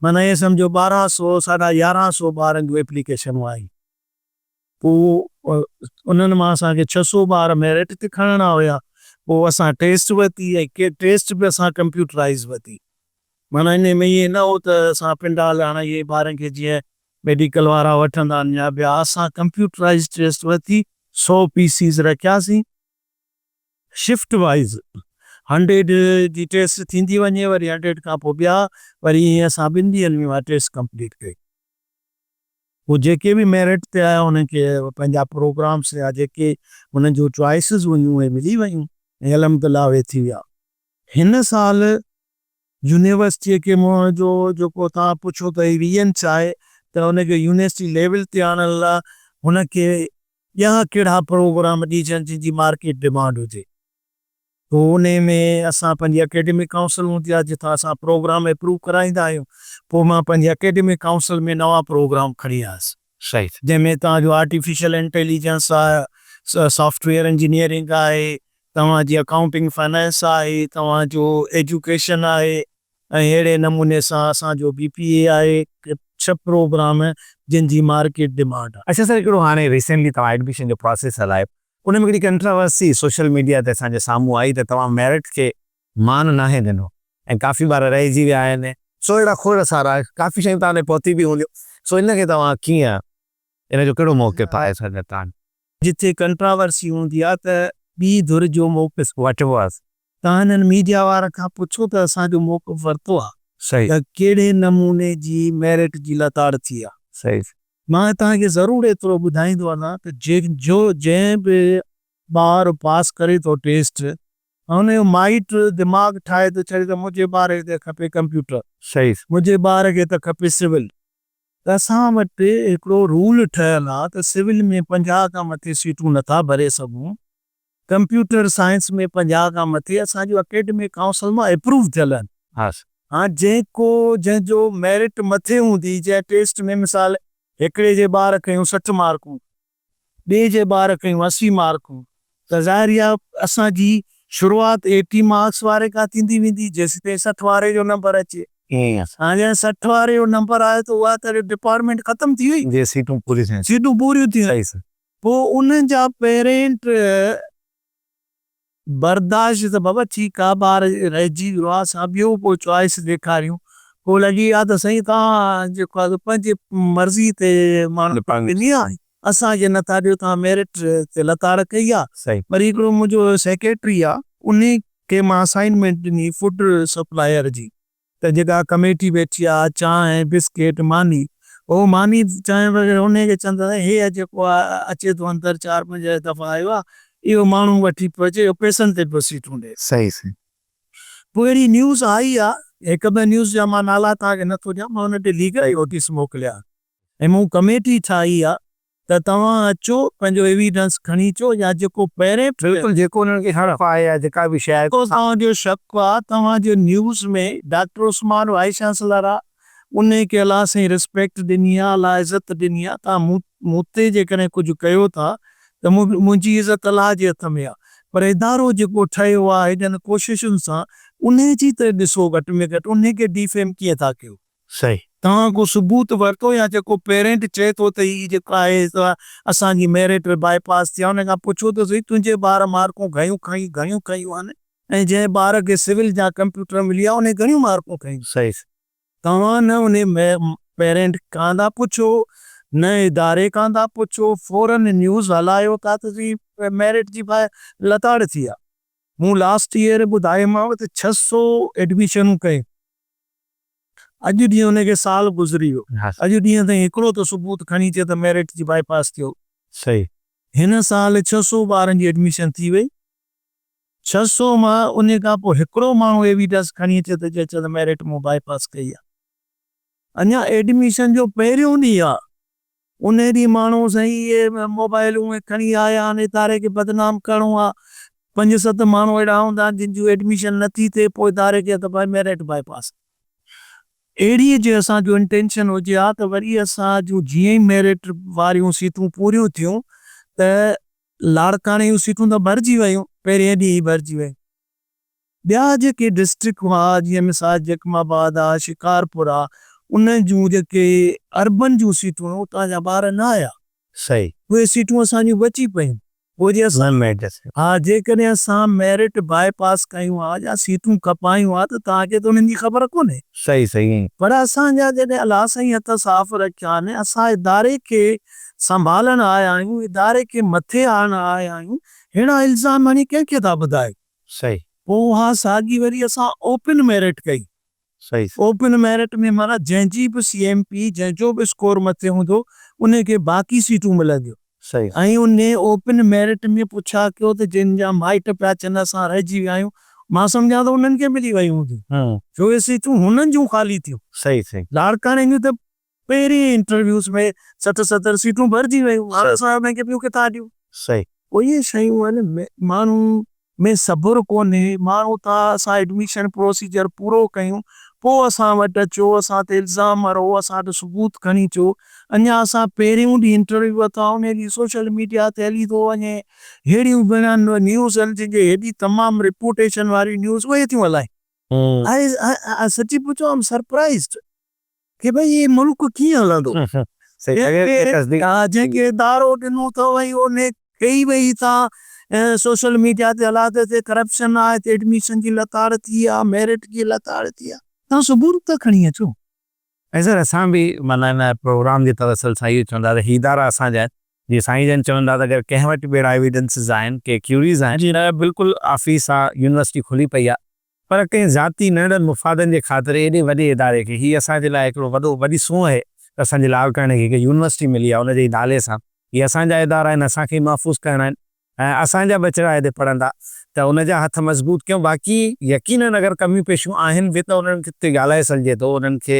[SPEAKER 2] معنيٰ ائين سمجھو ٻارھن سو ساڍا يارھن سو ٻارن جون ايپليڪيشنون آيون پوء انھن مان اسان کي ڇهه سو ٻار ميرٽ تي کڻڻا ھيا پوء اسان ٽيسٽ ورتي ۽ ٽيسٽ به اسان ڪمپيوٽرائيز ورتي معنيٰ انھي ۾ ائين نه ھو ته اسان پنڊال ھڻي ٻارن کي جيئن ميڊيڪل وارا وٺندا آهن يا ٻيا اسان ڪمپيوٽرائيز ٽيسٽ ورتي سو پي سيز رکياسين شفٽ وائيز هنڊريڊ جي ٽيسٽ ٿيندي وڃي وري هنڊريڊ کان پوء ٻيا وري ائين اسان ٻن ڏينهن ۾ اها ٽيسٽ ڪمپليٽ ڪئي پوء جيڪي به ميرٽ تي آيا انهن کي پنهنجا پروگرامس يا جيڪي انهن جون چوائسز هيون اهي ملي ويون ۽ الحمد الله اهي ٿي ويا هن سال يونيورسٽيء کي منهنجو جيڪو توهان پڇو ته هي ويزن ڇا آهي ته ان کي يونيورسٽي ليول تي آڻڻ لاء هن کي ٻيا ڪهڙا پروگرام ڏجن جن جي مارڪيٽ ڊمانڊ هجي پوء انهي ۾ اسان پنهنجي اڪيڊمڪ ڪائونسل هوندي آهي جتان اسان پروگرام اپروو ڪرائيندا آهيون پوء مان پنهنجي اڪيڊمڪ ڪائونسل ۾ نوان پروگرام کڻي آيس جنهن ۾ توهان جو آرٽيفيشل انٽيليجنس آهي سافٽ ويئر انجنيئرنگ آهي توهان جي اڪائونٽنگ فنانس آهي، توهان جو ايجوڪيشن آهي ۽ اهڙي نموني سان اسان جو بي پي اي آهي، ڇهه پروگرام جن جي مارڪيٽ ڊمانڊ آهي.
[SPEAKER 1] اڇا سر هڪڙو هاڻي ريسينٽلي توهان ايڊميشن جو پراسيس هلايو ان ۾ هڪڙي ڪنٽراورسي سوشل ميڊيا تي اسان جي سامهون آئي ته توهان ميرٽ کي مان ناهي ڏنو ۽ ڪافي ٻار رهجي ويا آهن سو اهڙا کوڙ سارا ڪافي شيون توهان تائين پهتي به هونديون سو ان کي توهان ڪيئن ان جو ڪهڙو موقف آهي سر توهان
[SPEAKER 2] جتي ڪنٽراورسي هوندي آهي ته ٻي ڌر جو موقف
[SPEAKER 1] وٺبو آهي.
[SPEAKER 2] توهان هنن ميڊيا وارن کان پڇو ته اسان جو موقف ورتو آهي ته ڪهڙي نموني جي ميرٽ جي لتاڙ ٿي آهي. مان توهان کي ضرور ايترو ٻڌائيندو هلان ته جو جنهن به ٻار پاس ڪري ٿو ٽيسٽ ان جو مائٽ دماغ ٺاهي ٿو ڇڏي ته منهنجي ٻار کي ته کپي ڪمپيوٽر، منهنجي ٻار کي ته کپي سول. ته اسان وٽ هڪڙو رول ٺهيل آ ته سول ۾ 50 کان مٿي سيٽون نٿا ڀري سگهون، ڪمپيوٽر سائنس ۾ 50 کان مٿي اسان جون اڪيڊمڪ ڪائونسل مان اپروو ٿيل آهن. ها جنهن ڪو جنهن جو ميرٽ مٿي هوندي جنهن ٽيسٽ ۾ مثال هڪڙي جي ٻار کنيون 60 مارڪون ٻئي جي ٻار کنيون 80 مارڪون ته ظاهر اها اسان جي شروعات ايٽي مارڪس واري کان ٿيندي ويندي جيسيتائين 60 واري جو نمبر اچي. هاڻي جڏهن 60 واري جو نمبر آيو ته اها ته ڊپارٽمينٽ ختم ٿي وئي.
[SPEAKER 1] جي سيٽون پوريون ٿيون.
[SPEAKER 2] سيٽون پوريون ٿي ويون. پوء انهن جا پيرنٽ برداشت ته بابا ٺيڪ آ ٻار رهجي ويو آ اسان ٻيو ڪو چوائس ڏيکاريون پوء لڳي آ ته سائين توهان جيڪو آ سو پنهنجي مرضي تي ماڻهن کي ڏني آ اسان کي نٿا ڏيو توهان ميرٽ تي لتاڙ ڪئي آ وري هڪڙو منهنجو سيڪريٽري آ انهي کي مان اسائنمينٽ ڏني فوڊ سپلائر جي ته جيڪا ڪميٽي ويٺي آ چانهه بسڪيٽ ماني هو ماني چانهه وغيره انهي کي چوندا ته هي جيڪو آ اچي ٿو اندر چار پنج دفعا آيو آ اهو ماڻهو وٺي پيو اچي اهو پئسن تي پيو سيٽون ڏي.
[SPEAKER 1] صحيح صحيح.
[SPEAKER 2] پوء اهڙي نيوز آئي آ هڪ ٻه نيوز جا مان نالا توهان کي نٿو ڏيان مان انهن تي ليگل نوٽيس موڪليا ۽ مون ڪميٽي ٺاهي آ ته توهان اچو پنهنجو ايويڊنس کڻي اچو يا جيڪو پهرين
[SPEAKER 1] بلڪل جيڪو انهن کي شڪ آهي يا جيڪا به شيء آهي.
[SPEAKER 2] جيڪو توهان جو شڪ آ توهان جو news ۾ doctor Usman vice chancellor آ انهي کي الله سائين ريسپيڪٽ ڏني آ الله عزت ڏني آ توهان مون تي جيڪڏهن ڪجهه ڪيو ٿا ته منهنجي عزت الله جي هٿ ۾ آ پر ادارو جيڪو ٺهيو آ هيڏن ڪوششن سان انهي جي ته ڏسو گهٽ ۾ گهٽ انهي کي ڊيفيم ڪيئن ٿا ڪيو.
[SPEAKER 1] صحيح.
[SPEAKER 2] توهان ڪو ثبوت ورتو يا جيڪو پيرنٽ چئي ٿو ته هي جيڪو آهي سو اسان جي ميرٽ باء پاس ٿي آهي ان کان پڇو ته سهي تنهنجي ٻار مارڪون گهڻيون کڻي گهڻيون کنيون آهن ۽ جنهن ٻار کي سول يا ڪمپيوٽر ملي آهي انهي گهڻيون مارڪون کنيون.
[SPEAKER 1] صحيح.
[SPEAKER 2] توهان نه انهي پيرنٽ کان ٿا پڇو نه اداري کان ٿا پڇو فورن نيوز هلايو ٿا ته هي ميرٽ جي لتاڙ ٿي آهي. مون لاسٽ ايئر ٻڌايومانو ته 600 ايڊميشنون ڪيون. اڄ ڏينهن ان کي سال گذري ويو. اڄ ڏينهن تائين هڪڙو ته ثبوت کڻي اچي ته ميرٽ جي باء پاس ٿيو.
[SPEAKER 1] صحيح.
[SPEAKER 2] هن سال 600 ٻارن جي ايڊميشن ٿي وئي. 600 مان ان کان پوء هڪڙو ماڻهو ايويڊنس کڻي اچي ته چئي ته ميرٽ مون باء پاس ڪئي آهي. اڃا ايڊميشن جو پهريون ڏينهن آهي. انهي ڏينهن ماڻهو سائين اهي موبائلون اهي کڻي آيا آهن اداري کي بدنام ڪرڻو آهي. پنج ست ماڻهو اهڙا هوندا آهن جن جون ايڊميشن نه ٿي ٿئي پوء اداري کي ته ڀائي ميرٽ باء پاس. اهڙي جي اسان جو انٽينشن هجي ها ته وري اسان جون جيئن ئي ميرٽ واريون سيٽون پوريون ٿيون ته لاڙڪاڻي جون سيٽون ته ڀرجي ويون پهرين ڏينهن ئي ڀرجي ويون. ٻيا جيڪي ڊسٽرڪٽ هئا جيئن مثال جيڪب آباد آ، شڪارپور آ، انهن جون جيڪي اربن جون سيٽون هيون اتان جا ٻار نه آيا.
[SPEAKER 1] صحيح.
[SPEAKER 2] اهي سيٽون اسان جون بچي پيون. پوء جي اسان ها جيڪڏهن اسان ميرٽ باء پاس ڪيون ها يا سيٽون کپايون ها ته توهان کي ته انهن جي خبر ڪونهي.
[SPEAKER 1] صحيح صحيح.
[SPEAKER 2] پر اسان جا جڏهن الله سائين هٿ صاف رکيا آهن اسان اداري کي سنڀالڻ آيا آهيون اداري کي مٿي آڻڻ آيا آهيون ههڙا الزام هڻي ڪنهن کي ٿا ٻڌايو.
[SPEAKER 1] صحيح.
[SPEAKER 2] پوء اها ساڳي وري اسان اوپن ميرٽ ڪئي. اوپن ميرٽ ۾ معنيٰ جنهن جي به سي ايم پي جنهن جو به اسڪور مٿي هوندو انهي کي باقي سيٽون ملنديون ۽ انهي اوپن ميرٽ ۾ پڇا ڪيو ته جن جا مائٽ پيا چون اسان رهجي ويا آهيون مان سمجهان ٿو انهن کي ملي ويون هونديون ڇو اهي سيٽون هنن جون خالي ٿيون لاڙڪاڻي جون ته پهرين انٽرويوز ۾ 60 70 سيٽون ڀرجي ويون هاڻ اسان انهن کي ٻيون ڪٿان ڏيون. پوء اهي شيون آهن ماڻهو ۾ صبر ڪونهي ماڻهو ٿا اسان ايڊميشن پروسيجر پورو ڪيون پوء اسان وٽ اچو اسان تي الزام هڻو اسان وٽ ثبوت کڻي اچو اڃا اسان پهريون ڏينهن انٽرويو ورتا انهي ڏينهن سوشل ميڊيا تي هلي ٿو وڃي ههڙيون بنا نيوز هل جن جي هيڏي تمام ريپوٽيشن واري نيوز اهي ٿيون هلائين آء سچي پڇو آء ايم سرپرائزڊ. ڪي ڀئي هي ملڪ ڪيئن هلندو؟ جنهن کي ادارو ڏنو اٿو ۽ ان ڪئي وئي تان سوشل ميڊيا تي هلائي ته هتي ڪرپشن آهي هتي ايڊميشن جي لتاڙ ٿي آهي ميرٽ جي لتاڙ ٿي آهي توهان ثبوت ته کڻي اچو.
[SPEAKER 1] ۽ سر اسان به معنيٰ هن پروگرام جي توسل سان اهو چوندا ته هي ادارا اسان جا آهن جيئن سائين جن چون ٿا ته اگر ڪنهن وٽ به اهڙا ايويڊنسز آهن ڪي ڪيوريز آهن ته بلڪل آفيس آ يونيورسٽي کلي پئي آ پر ڪنهن ذاتي ننڍڙن مفادن جي خاطر ايڏي وڏي اداري کي، هي اسان جي لاء هڪڙو وڏو وڏي سونهن آهي ته اسان جي لاڙڪاڻي کي هڪ يونيورسٽي ملي آهي ان جي ئي نالي سان، هي اسان جا ادارا آهن اسان کي ئي محفوظ ڪرڻا آهن ۽ اسان جا ٻچڙا هتي پڙهندا ته ان جا هٿ مضبوط ڪيون باقي يقينن اگر ڪميون پيشيون آهن به ته انهن تي ڳالهائي سگهجي ٿو انهن کي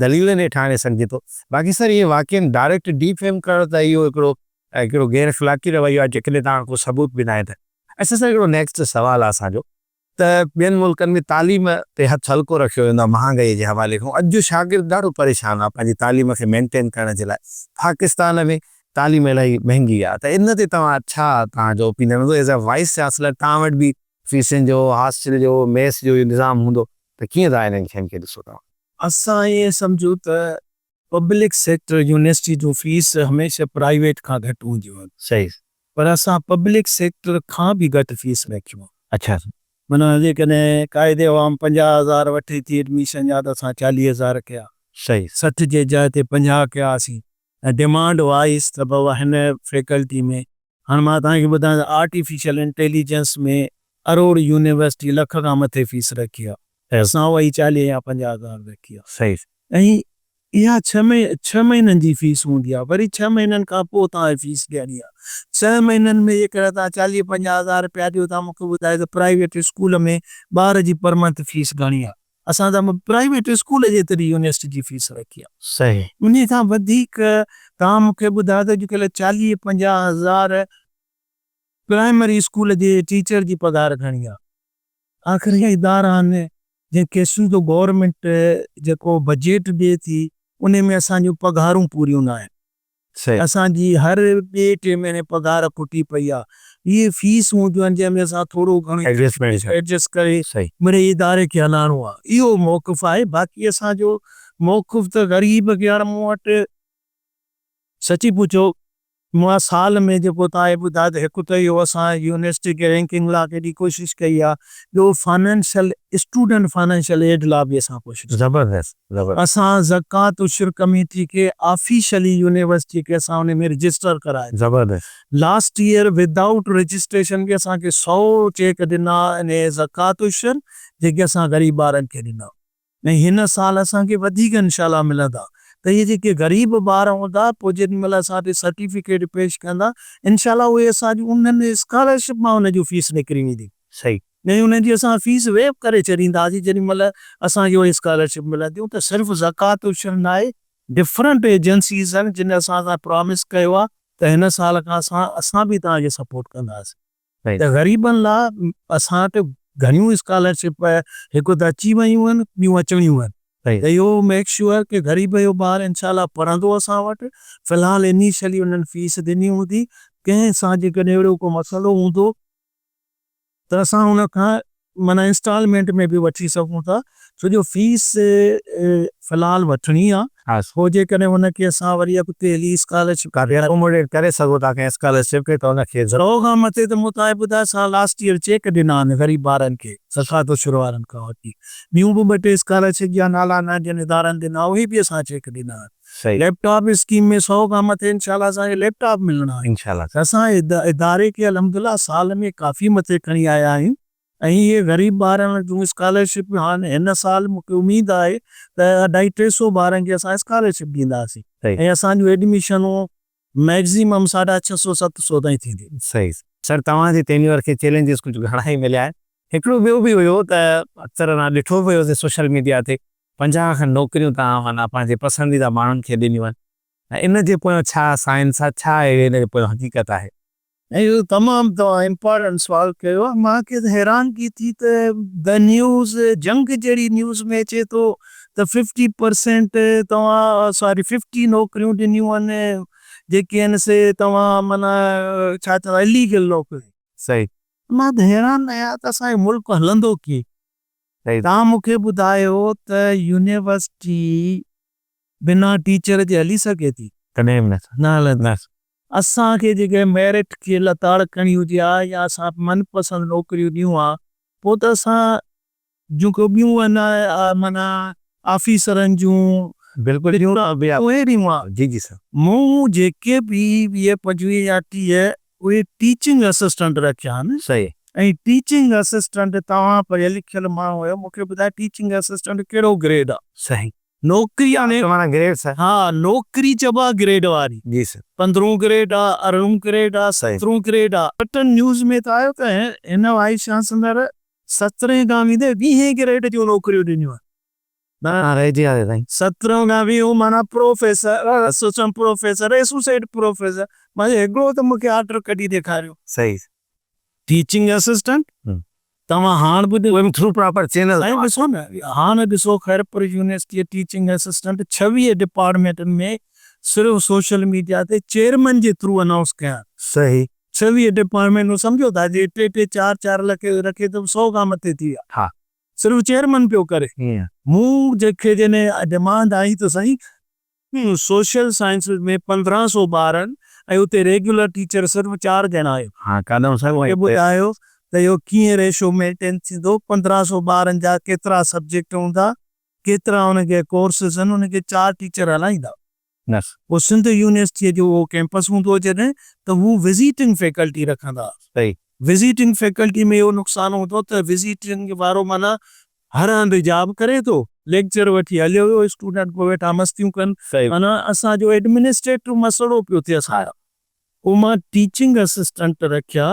[SPEAKER 1] دليلن هيٺ آڻي سگهجي ٿو باقي سر اهي واقعن ڊائريڪٽ ڊي فيم ڪرڻ ته اهو هڪڙو هڪڙو غير اخلاقي رويو آهي جيڪڏهن توهان ڪو ثبوت به ناهي ته اڇا سر هڪڙو نيڪسٽ سوال آهي اسان جو ته ٻين ملڪن ۾ تعليم تي هٿ هلڪو رکيو ويندو آهي مهانگائي جي حوالي کان اڄ جو شاگرد ڏاڍو پريشان آهي پنهنجي تعليم کي مينٽين ڪرڻ جي لاء پاڪستان ۾ تعليم الاهي مهنگي آهي ته ان تي توهان ڇا توهان جو اوپينين هوندو ايز اي وائيس چانسلر توهان وٽ به فيسن جو هاسٽل جو ميس جو اهو نظام هوندو ته ڪيئن ٿا انهن شين کي ڏسو توهان.
[SPEAKER 2] اسان ائين سمجهون ته پبلڪ سيڪٽر يونيورسٽي جون فيس هميشه پرائيويٽ کان گهٽ هونديون آهن. پر اسان پبلڪ سيڪٽر کان به گهٽ فيس رکيون آهي. معنيٰ جيڪڏهن قائد عوام 50 هزار وٺي ٿي ايڊميشن جا ته اسان 40 هزار ڪيا. 60 جي جاء تي 50 ڪياسين ۽ ڊمانڊ وائيز ته بابا هن فيڪلٽي ۾ هاڻ مان توهان کي ٻڌايان ته artificial intelligence ۾ Aror university lakh کان مٿي فيس رکي آهي ۽ اسان اها ئي 40 يا 50 هزار رکي آهي. ۽ اها ڇهه مهينن جي فيس هوندي آهي وري ڇهه مهينن کان پوء توهان کي فيس ڏيڻي آهي. ڇهه مهينن ۾ جيڪڏهن توهان 40 50 هزار رپيا ڏيو ٿا مون کي ٻڌايو ته پرائيويٽ اسڪول ۾ ٻار جي پر منٿ فيس گهڻي آهي. اسان ته پرائيويٽ اسڪول جيتري يونيورسٽي جي فيس رکي آهي. انهي کان وڌيڪ توهان مون کي ٻڌايو ته اڄڪلهه 40 50 هزار پرائمري اسڪول جي ٽيچر جي پگهار گهڻي آهي. آخر اهي ادارا آهن جنهن کي سنڌ گورنمينٽ جيڪو بجيٽ ڏئي ٿي انهي ۾ اسان جون پگهارون پوريون ناهن. اسان جي هر ٻئي ٽئين مهيني پگهار کٽي پئي آهي. اهي فيس هونديون آهن جنهن ۾ اسان ٿورو گهڻو ايڊجسٽ ڪري مڙئي اداري کي هلائڻو آهي. اهو موقف آهي باقي اسان جو موقف ته غريب کي هاڻ مون وٽ سچي پڇو مان سال ۾ جيڪو توهان کي ٻڌايو ته هڪ ته اهو اسان يونيورسٽي کي رينڪنگ لاء ڪيڏي ڪوشش ڪئي آهي ٻيو فنانشل اسٽوڊنٽ فنانشل ايڊ لاء به اسان ڪوشش ڪئي.
[SPEAKER 1] زبردست زبردست.
[SPEAKER 2] اسان زڪوات عشر ڪميٽي کي آفيشلي يونيورسٽي کي اسان ان ۾ رجسٽر ڪرايو.
[SPEAKER 1] زبردست.
[SPEAKER 2] لاسٽ ايئر ودائوٽ رجسٽريشن به اسان کي سئو چيڪ ڏنا انهي زڪوات عشر جيڪي اسان غريب ٻارن کي ڏنا. ۽ هن سال اسان کي وڌيڪ انشاء الله ملندا ته اهي جيڪي غريب ٻار هوندا پوء جيڏي مهل اسان وٽ سرٽيفڪيٽ پيش ڪندا انشاء الله اهي اسان جون انهن اسڪالرشپ مان انهن جون فيس نڪري ويندي ۽ انهن جي اسان فيس ويو ڪري ڇڏينداسين جيڏي مهل اسان کي اهي اسڪالرشپ ملنديون ته صرف زڪوات عشر ناهي ڊفرنٽ ايجنسيز آهن جن اسان سان پرامس ڪيو آهي ته هن سال کان اسان اسان به توهان کي سپورٽ ڪنداسين. ته غريبن لا اسان وٽ گهڻيون اسڪالرشپ هڪ ته اچي ويون آهن ٻيون اچڻيون آهن ته اهو ميڪ شوئر ڪي غريب جو ٻار انشاء الله پڙهندو اسان وٽ في الحال انيشلي انهن فيس ڏني هوندي ڪنهن سان جيڪڏهن اهڙو ڪو مسئلو هوندو ته اسان ان کان معنيٰ انسٽالمينٽ ۾ به وٺي سگهون ٿا ڇو جو فيس في الحال وٺڻي آ پوء جيڪڏهن ان کي اسان وري اڳتي هلي اسڪالرشپ
[SPEAKER 1] اڪوموڊيٽ ڪري سگهو ٿا ڪنهن اسڪالرشپ کي ته ان کي
[SPEAKER 2] سئو کان مٿي ته مون توهان کي ٻڌايو اسان لاسٽ ايئر چيڪ ڏنا آهن غريب ٻارن کي زڪوات عشر وارن کان وٺي ٻيون به ٻه ٽي اسڪالرشپ جا نالا نه جن ادارن ڏنا اهي به اسان چيڪ ڏنا آهن. ليپ ٽاپ اسڪيم ۾ سئو کان مٿي انشاء الله اسان کي ليپ ٽاپ ملڻا آهن.
[SPEAKER 1] انشاء الله.
[SPEAKER 2] ته اسان اداري کي الحمد الله سال ۾ ڪافي مٿي کڻي آيا آهيون ۽ اهي غريب ٻارن جون اسڪالرشپ هاڻ هن سال مون کي اميد آهي ته اڍائي ٽي سئو ٻارن کي اسان اسڪالرشپ ڏينداسين ۽ اسان جون ايڊميشنون ميگزيمم ساڍا ڇهه سئو ست سئو تائين ٿينديون.
[SPEAKER 1] صحيح سر توهان جي ٽينيور کي چئلينجز ڪجهه گهڻا ئي مليا آهن هڪڙو ٻيو به هيو ته اڪثر اسان ڏٺو به هيوسين سوشل ميڊيا تي 50 کن نوڪريون توهان معنيٰ پنهنجي پسنديده ماڻهن کي ڏنيون آهن ۽ ان جي پويان ڇا سائنس آهي ڇا اهڙي ان جي پويان حقيقت آهي؟
[SPEAKER 2] اهو تمام توهان امپارٽنٽ سوال ڪيو آهي مان کي ته حيرانگي ٿي ته the news جنگ جهڙي نيوز ۾ اچي ٿو ته ففٽي پرسينٽ توهان ساري ففٽي نوڪريون ڏنيون آهن جيڪي آهن سي توهان معنيٰ ڇا چوندا اليگل نوڪريون.
[SPEAKER 1] صحيح.
[SPEAKER 2] مان ته حيران آهيان ته اسان جو ملڪ هلندو ڪيئن؟ توهان مون کي ٻڌايو ته يونيورسٽي بنا ٽيچر جي هلي سگهي ٿي؟
[SPEAKER 1] ڪڏهن به نه.
[SPEAKER 2] نه هلندي. اسان کي جيڪڏهن ميرٽ کي لتاڙ ڪرڻي هجي ها يا اسان من پسند نوڪريون ڏيون ها پوء ته اسان جون ڪو ٻيون معنيٰ آفيسرن جون
[SPEAKER 1] بلڪل
[SPEAKER 2] اهي ڏيون ها.
[SPEAKER 1] جي جي سر.
[SPEAKER 2] مون جيڪي به 20 25 يا 30 اهي ٽيچنگ اسسٽنٽ رکيا آهن.
[SPEAKER 1] صحيح.
[SPEAKER 2] ۽ ٽيچنگ اسسٽنٽ توهان پڙهيل لکيل ماڻهو آهيو مون کي ٻڌايو ٽيچنگ اسسٽنٽ ڪهڙو گريڊ آهي.
[SPEAKER 1] صحيح.
[SPEAKER 2] نوڪري هاڻي
[SPEAKER 1] معنيٰ گريڊ سر.
[SPEAKER 2] ها نوڪري چئبو آهي گريڊ واري.
[SPEAKER 1] جي سر.
[SPEAKER 2] پندرهون گريڊ آ، ارڙهون گريڊ آ، سترهون گريڊ آ. بٽن نيوز ۾ ته آيو ته هن وائيس چانسلر سترهين کان ويندي ويهين گريڊ جون نوڪريون ڏنيون آهن.
[SPEAKER 1] نه رهجي ويا سائين.
[SPEAKER 2] سترهون کان ويهون معنيٰ professor, assistant professor, associate professor, مان چيو هڪڙو ته مون کي آرڊر ڪڍي ڏيکاريو.
[SPEAKER 1] صحيح.
[SPEAKER 2] ٽيچنگ اسسٽنٽ توهان هاڻ به
[SPEAKER 1] ڏسو. Through proper channel.
[SPEAKER 2] سائين ڏسو نه هاڻ ڏسو خيرپور يونيورسٽي جي ٽيچنگ اسسٽنٽ 26 ڊپارٽمينٽن ۾ صرف سوشل ميڊيا تي چيئرمين جي ٿرو انائونس ڪيا.
[SPEAKER 1] صحيح.
[SPEAKER 2] 26 ڊپارٽمينٽون سمجهو ٿا جي ٽي ٽي چار چار لک رکي ته به سئو کان مٿي ٿي ويا.
[SPEAKER 1] ها.
[SPEAKER 2] صرف چيئرمن پيو ڪري. مون جيڪي جڏهن ڊمانڊ آئي ته سائين سوشل سائنسز ۾ 15 سو ٻار آهن ۽ اتي ريگيولر ٽيچر صرف چار ڄڻا آهيو.
[SPEAKER 1] ها ڪاڏانهن سائين
[SPEAKER 2] مون کي ٻڌايو ته اهو ڪيئن ريشو مينٽين ٿيندو، 15 سو ٻارن جا ڪيترا سبجيڪٽ هوندا، ڪيترا انهن کي ڪورسز آهن، انهن کي چار ٽيچر هلائيندا. پوء سنڌ يونيورسٽيء جو اهو ڪئمپس هوندو هو جڏهن ته هو وزيٽنگ فيڪلٽي رکندا
[SPEAKER 1] ها.
[SPEAKER 2] وزيٽنگ فيڪلٽي ۾ اهو نقصان هوندو ته وزيٽنگ وارو معنيٰ هر هنڌ جاب ڪري ٿو، ليڪچر وٺي هليو ويو، اسٽوڊنٽ پوء ويٺا مستيون ڪن، معنيٰ اسان جو ايڊمنسٽريٽو مسئلو پيو ٿئي اسان جو. پوء مان ٽيچنگ اسسٽنٽ رکيا،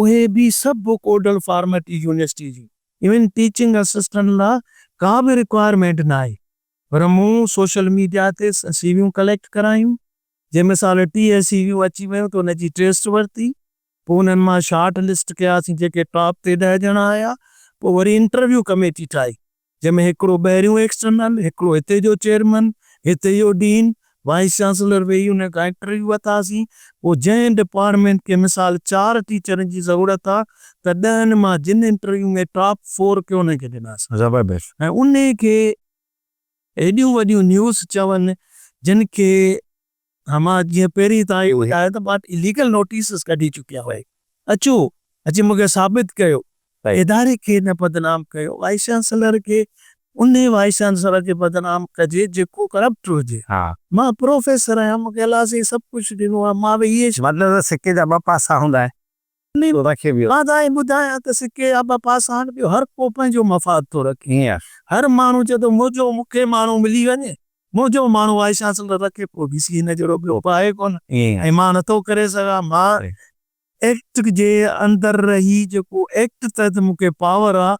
[SPEAKER 2] اهي به سڀ ڪوڊل فارميٽ يونيورسٽي جي. ايون ٽيچنگ اسسٽنٽ لاء ڪا به رڪوائرمينٽ ناهي. پر مون سوشل ميڊيا تي سي ويون ڪليڪٽ ڪرايون، جنهن مثال 30 سي ويون اچي ويون ته ان جي ٽيسٽ ورتي، پوء انهن مان شارٽ لسٽ ڪياسين جيڪي ٽاپ تي 10 ڄڻا آيا، پوء وري انٽرويو ڪميٽي ٺاهي، جنهن ۾ هڪڙو ٻاهريون ايڪسٽرنل، هڪڙو هتي جو چيئرمن، هتي جو ڊين، وائيس چانسلر ويهي انهن کان انٽرويو ورتاسين، پوء جنهن ڊپارٽمينٽ کي مثال چار ٽيچرن جي ضرورت آ ته ڏهن مان جن انٽرويو ۾ ٽاپ فور ڪيو انهن کي ڏناسين.
[SPEAKER 1] زبردست.
[SPEAKER 2] ۽ انهي کي ايڏيون وڏيون نيوز چون جن کي مان جيئن پهرين تان ئي ٻڌايو ته مان اليگل نوٽيسز ڪڍي چڪي آهيان اچو اچي مون کي ثابت ڪيو اداري کي نه بدنام ڪيو وائيس چانسلر کي انهي وائيس چانسلر کي بدنام ڪجي جيڪو ڪرپٽ هجي مان پروفيسر آهيان مون کي الله سائين سڀ ڪجهه ڏنو آهي مان به اهي
[SPEAKER 1] مطلب ته سڪي جا ٻه پاسا هوندا آهن.
[SPEAKER 2] مان ته ائين ٻڌايان ته سڪي جا ٻه پاسا آهن ٻيو هر ڪو پنهنجو مفاد ٿو رکي هر ماڻهو چئي ٿو منهنجو مون کي ماڻهو ملي وڃي منهنجو ماڻهو وائيس چانسلر رکي پوء وي سي هن جهڙو ٻيو به آهي ڪونه ۽ مان نٿو ڪري سگهان مان ايڪٽ جي اندر رهي جيڪو ايڪٽ تحت مون کي پاور آ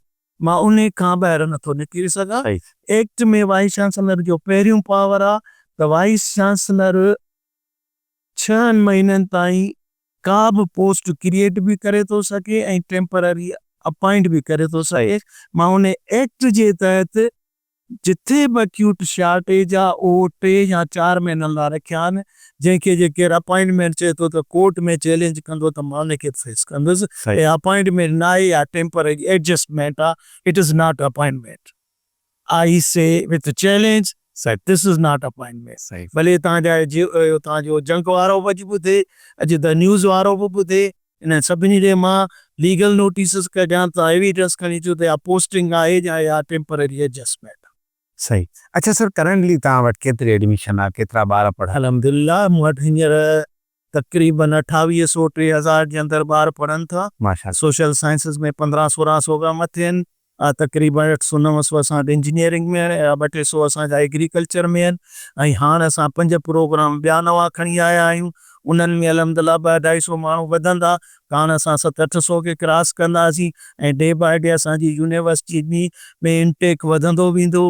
[SPEAKER 2] مان انهي کان ٻاهر نٿو نڪري سگهان ايڪٽ ۾ وائيس چانسلر جو پهريون پاور آ ته وائيس چانسلر ڇهن مهينن تائين ڪا به پوسٽ ڪريئيٽ به ڪري ٿو سگهي ۽ ٽيمپرري اپائنٽ به ڪري ٿو سگهي مان انهي ايڪٽ جي تحت جٿي به اڪيوٽ شارٽيج آ اهو ٽي يا چار مهينن لاء رکيا آهن، جنهن کي جي ڪير اپائنٽمينٽ چئي ٿو ته ڪورٽ ۾ چئلينج ڪندو ته مان ان کي به فيس ڪندس. اها اپائنٽمينٽ ناهي اها ٽيمپرري ايڊجسٽمينٽ آ، it is not appointment. I say with challenge this is not appointment. ڀلي توهان جا اهو توهان جو جنگ وارو به اڄ ٻڌي، اڄ the news وارو به ٻڌي، انهن سڀني ڏي مان ليگل نوٽيسز ڪڍيان ته ايويڊنس کڻي اچو ته اها پوسٽنگ آهي يا اها ٽيمپرري ايڊجسٽمينٽ آهي.
[SPEAKER 1] صحيح. اڇا سر ڪرنٽلي توهان وٽ ڪيتري ايڊميشن آهي ڪيترا ٻار پڙهن؟
[SPEAKER 2] الحمدلله مون وٽ هينئر تقريبن اٺاويهه سو 3000 جي اندر ٻار پڙهن ٿا.
[SPEAKER 1] ماشاءالله.
[SPEAKER 2] سوشل سائنسز ۾ پندرهن سورهن سو کان مٿي آهن. تقريبن اٺ سو نو سو اسان وٽ انجنيئرنگ ۾ آهن ۽ ٻه ٽي سو اسان جا ايگريڪلچر ۾ آهن ۽ هاڻ اسان پنج پروگرام ٻيا نوان کڻي آيا آهيون انهن ۾ الحمد الله ٻه اڍائي سو ماڻهو وڌندا ته هاڻ اسان ست اٺ سو کي ڪراس ڪنداسين ۽ ڊي باء ڊي اسان جي يونيورسٽي ۾ انٽيڪ وڌندو ويندو.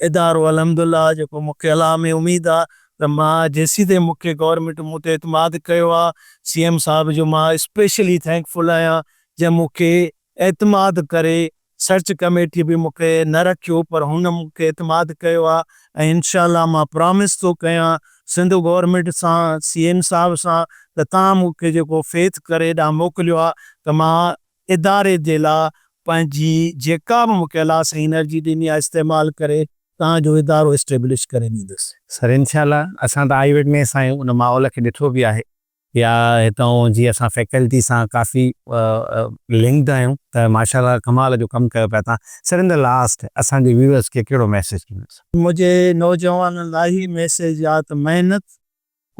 [SPEAKER 2] ادارو الحمد الله جيڪو مون کي الله ۾ اميد آ ته مان جيسيتائين مون کي گورنمينٽ مون تي اعتماد ڪيو آ سي ايم صاحب جو مان اسپيشلي thank فل آهيان جنهن مون کي اعتماد ڪري سرچ ڪميٽي به مون کي نه رکيو پر هن مون کي اعتماد ڪيو آ ۽ انشاء الله مان پرامس ٿو ڪيان سنڌ گورنمينٽ سان سي ايم صاحب سان ته توهان مون کي جيڪو فيٿ ڪري هيڏانهن موڪليو آ ته مان اداري جي لا پنهنجي جيڪا به مون کي الله سائين انرجي ڏني آهي استعمال ڪري توهان جو ادارو اسٽيبلش ڪري ڏيندس.
[SPEAKER 1] سر انشاء الله اسان ته آئي وٽنيس آهيون ان ماحول کي ڏٺو به آهي يا هتان جي اسان فيڪلٽي سان ڪافي لنڪڊ آهيون ته ماشاء الله ڪمال جو ڪم ڪيو پيا تان سر ان the last اسان جي ويورز کي ڪهڙو ميسيج ڏيندو.
[SPEAKER 2] منهنجي نوجوانن لاء هي ميسيج آ ته محنت،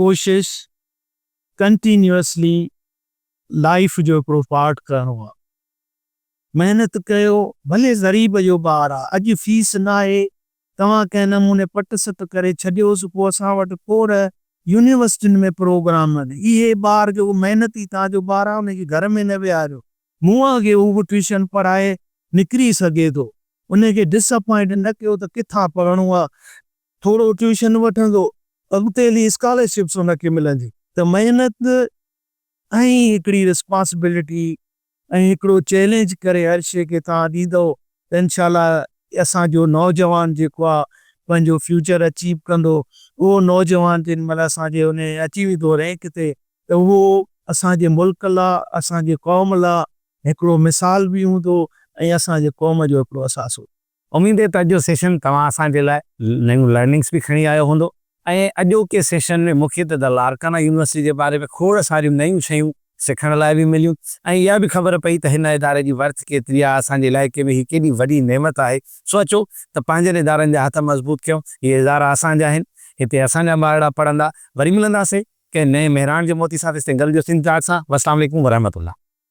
[SPEAKER 2] ڪوشش، ڪنٽينيوسلي لائيف جو هڪڙو پارٽ ڪرڻو آ. محنت ڪيو ڀلي غريب جو ٻار آ اڄ فيس ناهي توهان ڪنهن نموني پٽ سٽ ڪري ڇڏيوس پوء اسان وٽ کوڙ يونيورسٽين ۾ پروگرام آهن اهي ٻار جو محنتي توهان جو ٻار آ ان کي گهر ۾ نه ويهاريو مون وانگي هو به ٽيوشن پڙهائي نڪري سگهي ٿو ان کي ڊس اپائنٽ نه ڪيو ته ڪٿان پڙهڻو آ ٿورو ٽيوشن وٺندو اڳتي هلي اسڪالرشپس ان کي ملنديون ته محنت ۽ هڪڙي رسپانسبلٽي ۽ هڪڙو چئلينج ڪري هر شيء کي توهان ڏيندؤ ته انشاء الله اسان جو نوجوان جيڪو آ پنهنجو فيوچر اچيو ڪندو اهو نوجوان جنهن مهل اسان جي ان اچي ويندو رينڪ تي ته اهو اسان جي ملڪ لا اسان جي قوم لا هڪڙو مثال به هوندو ۽ اسان جي قوم جو هڪڙو اثاثو.
[SPEAKER 1] اميد ته اڄ جو سيشن توهان اسان جي لاء نيون لرننگس به کڻي آيو هوندو ۽ اڄوڪي سيشن ۾ مون کي ته د لاڙڪاڻا يونيورسٽي جي باري ۾ کوڙ ساريون نيون شيون سکڻ لاء به مليون ۽ اها به خبر پئي ته هن اداري جي ورٿ ڪيتري آهي اسان جي علائقي ۾ هي ڪيڏي وڏي نعمت آهي سو اچو ته پنهنجن ادارن جا هٿ مضبوط ڪيون هي ادارا اسان جا آهن هتي اسان جا ٻارڙا پڙهندا وري ملنداسين ڪنهن نئين مهراڻ جي موتي سان تيستائين گل جو سنڌ چاٽ سان والسلام عليڪم ورحمة الله.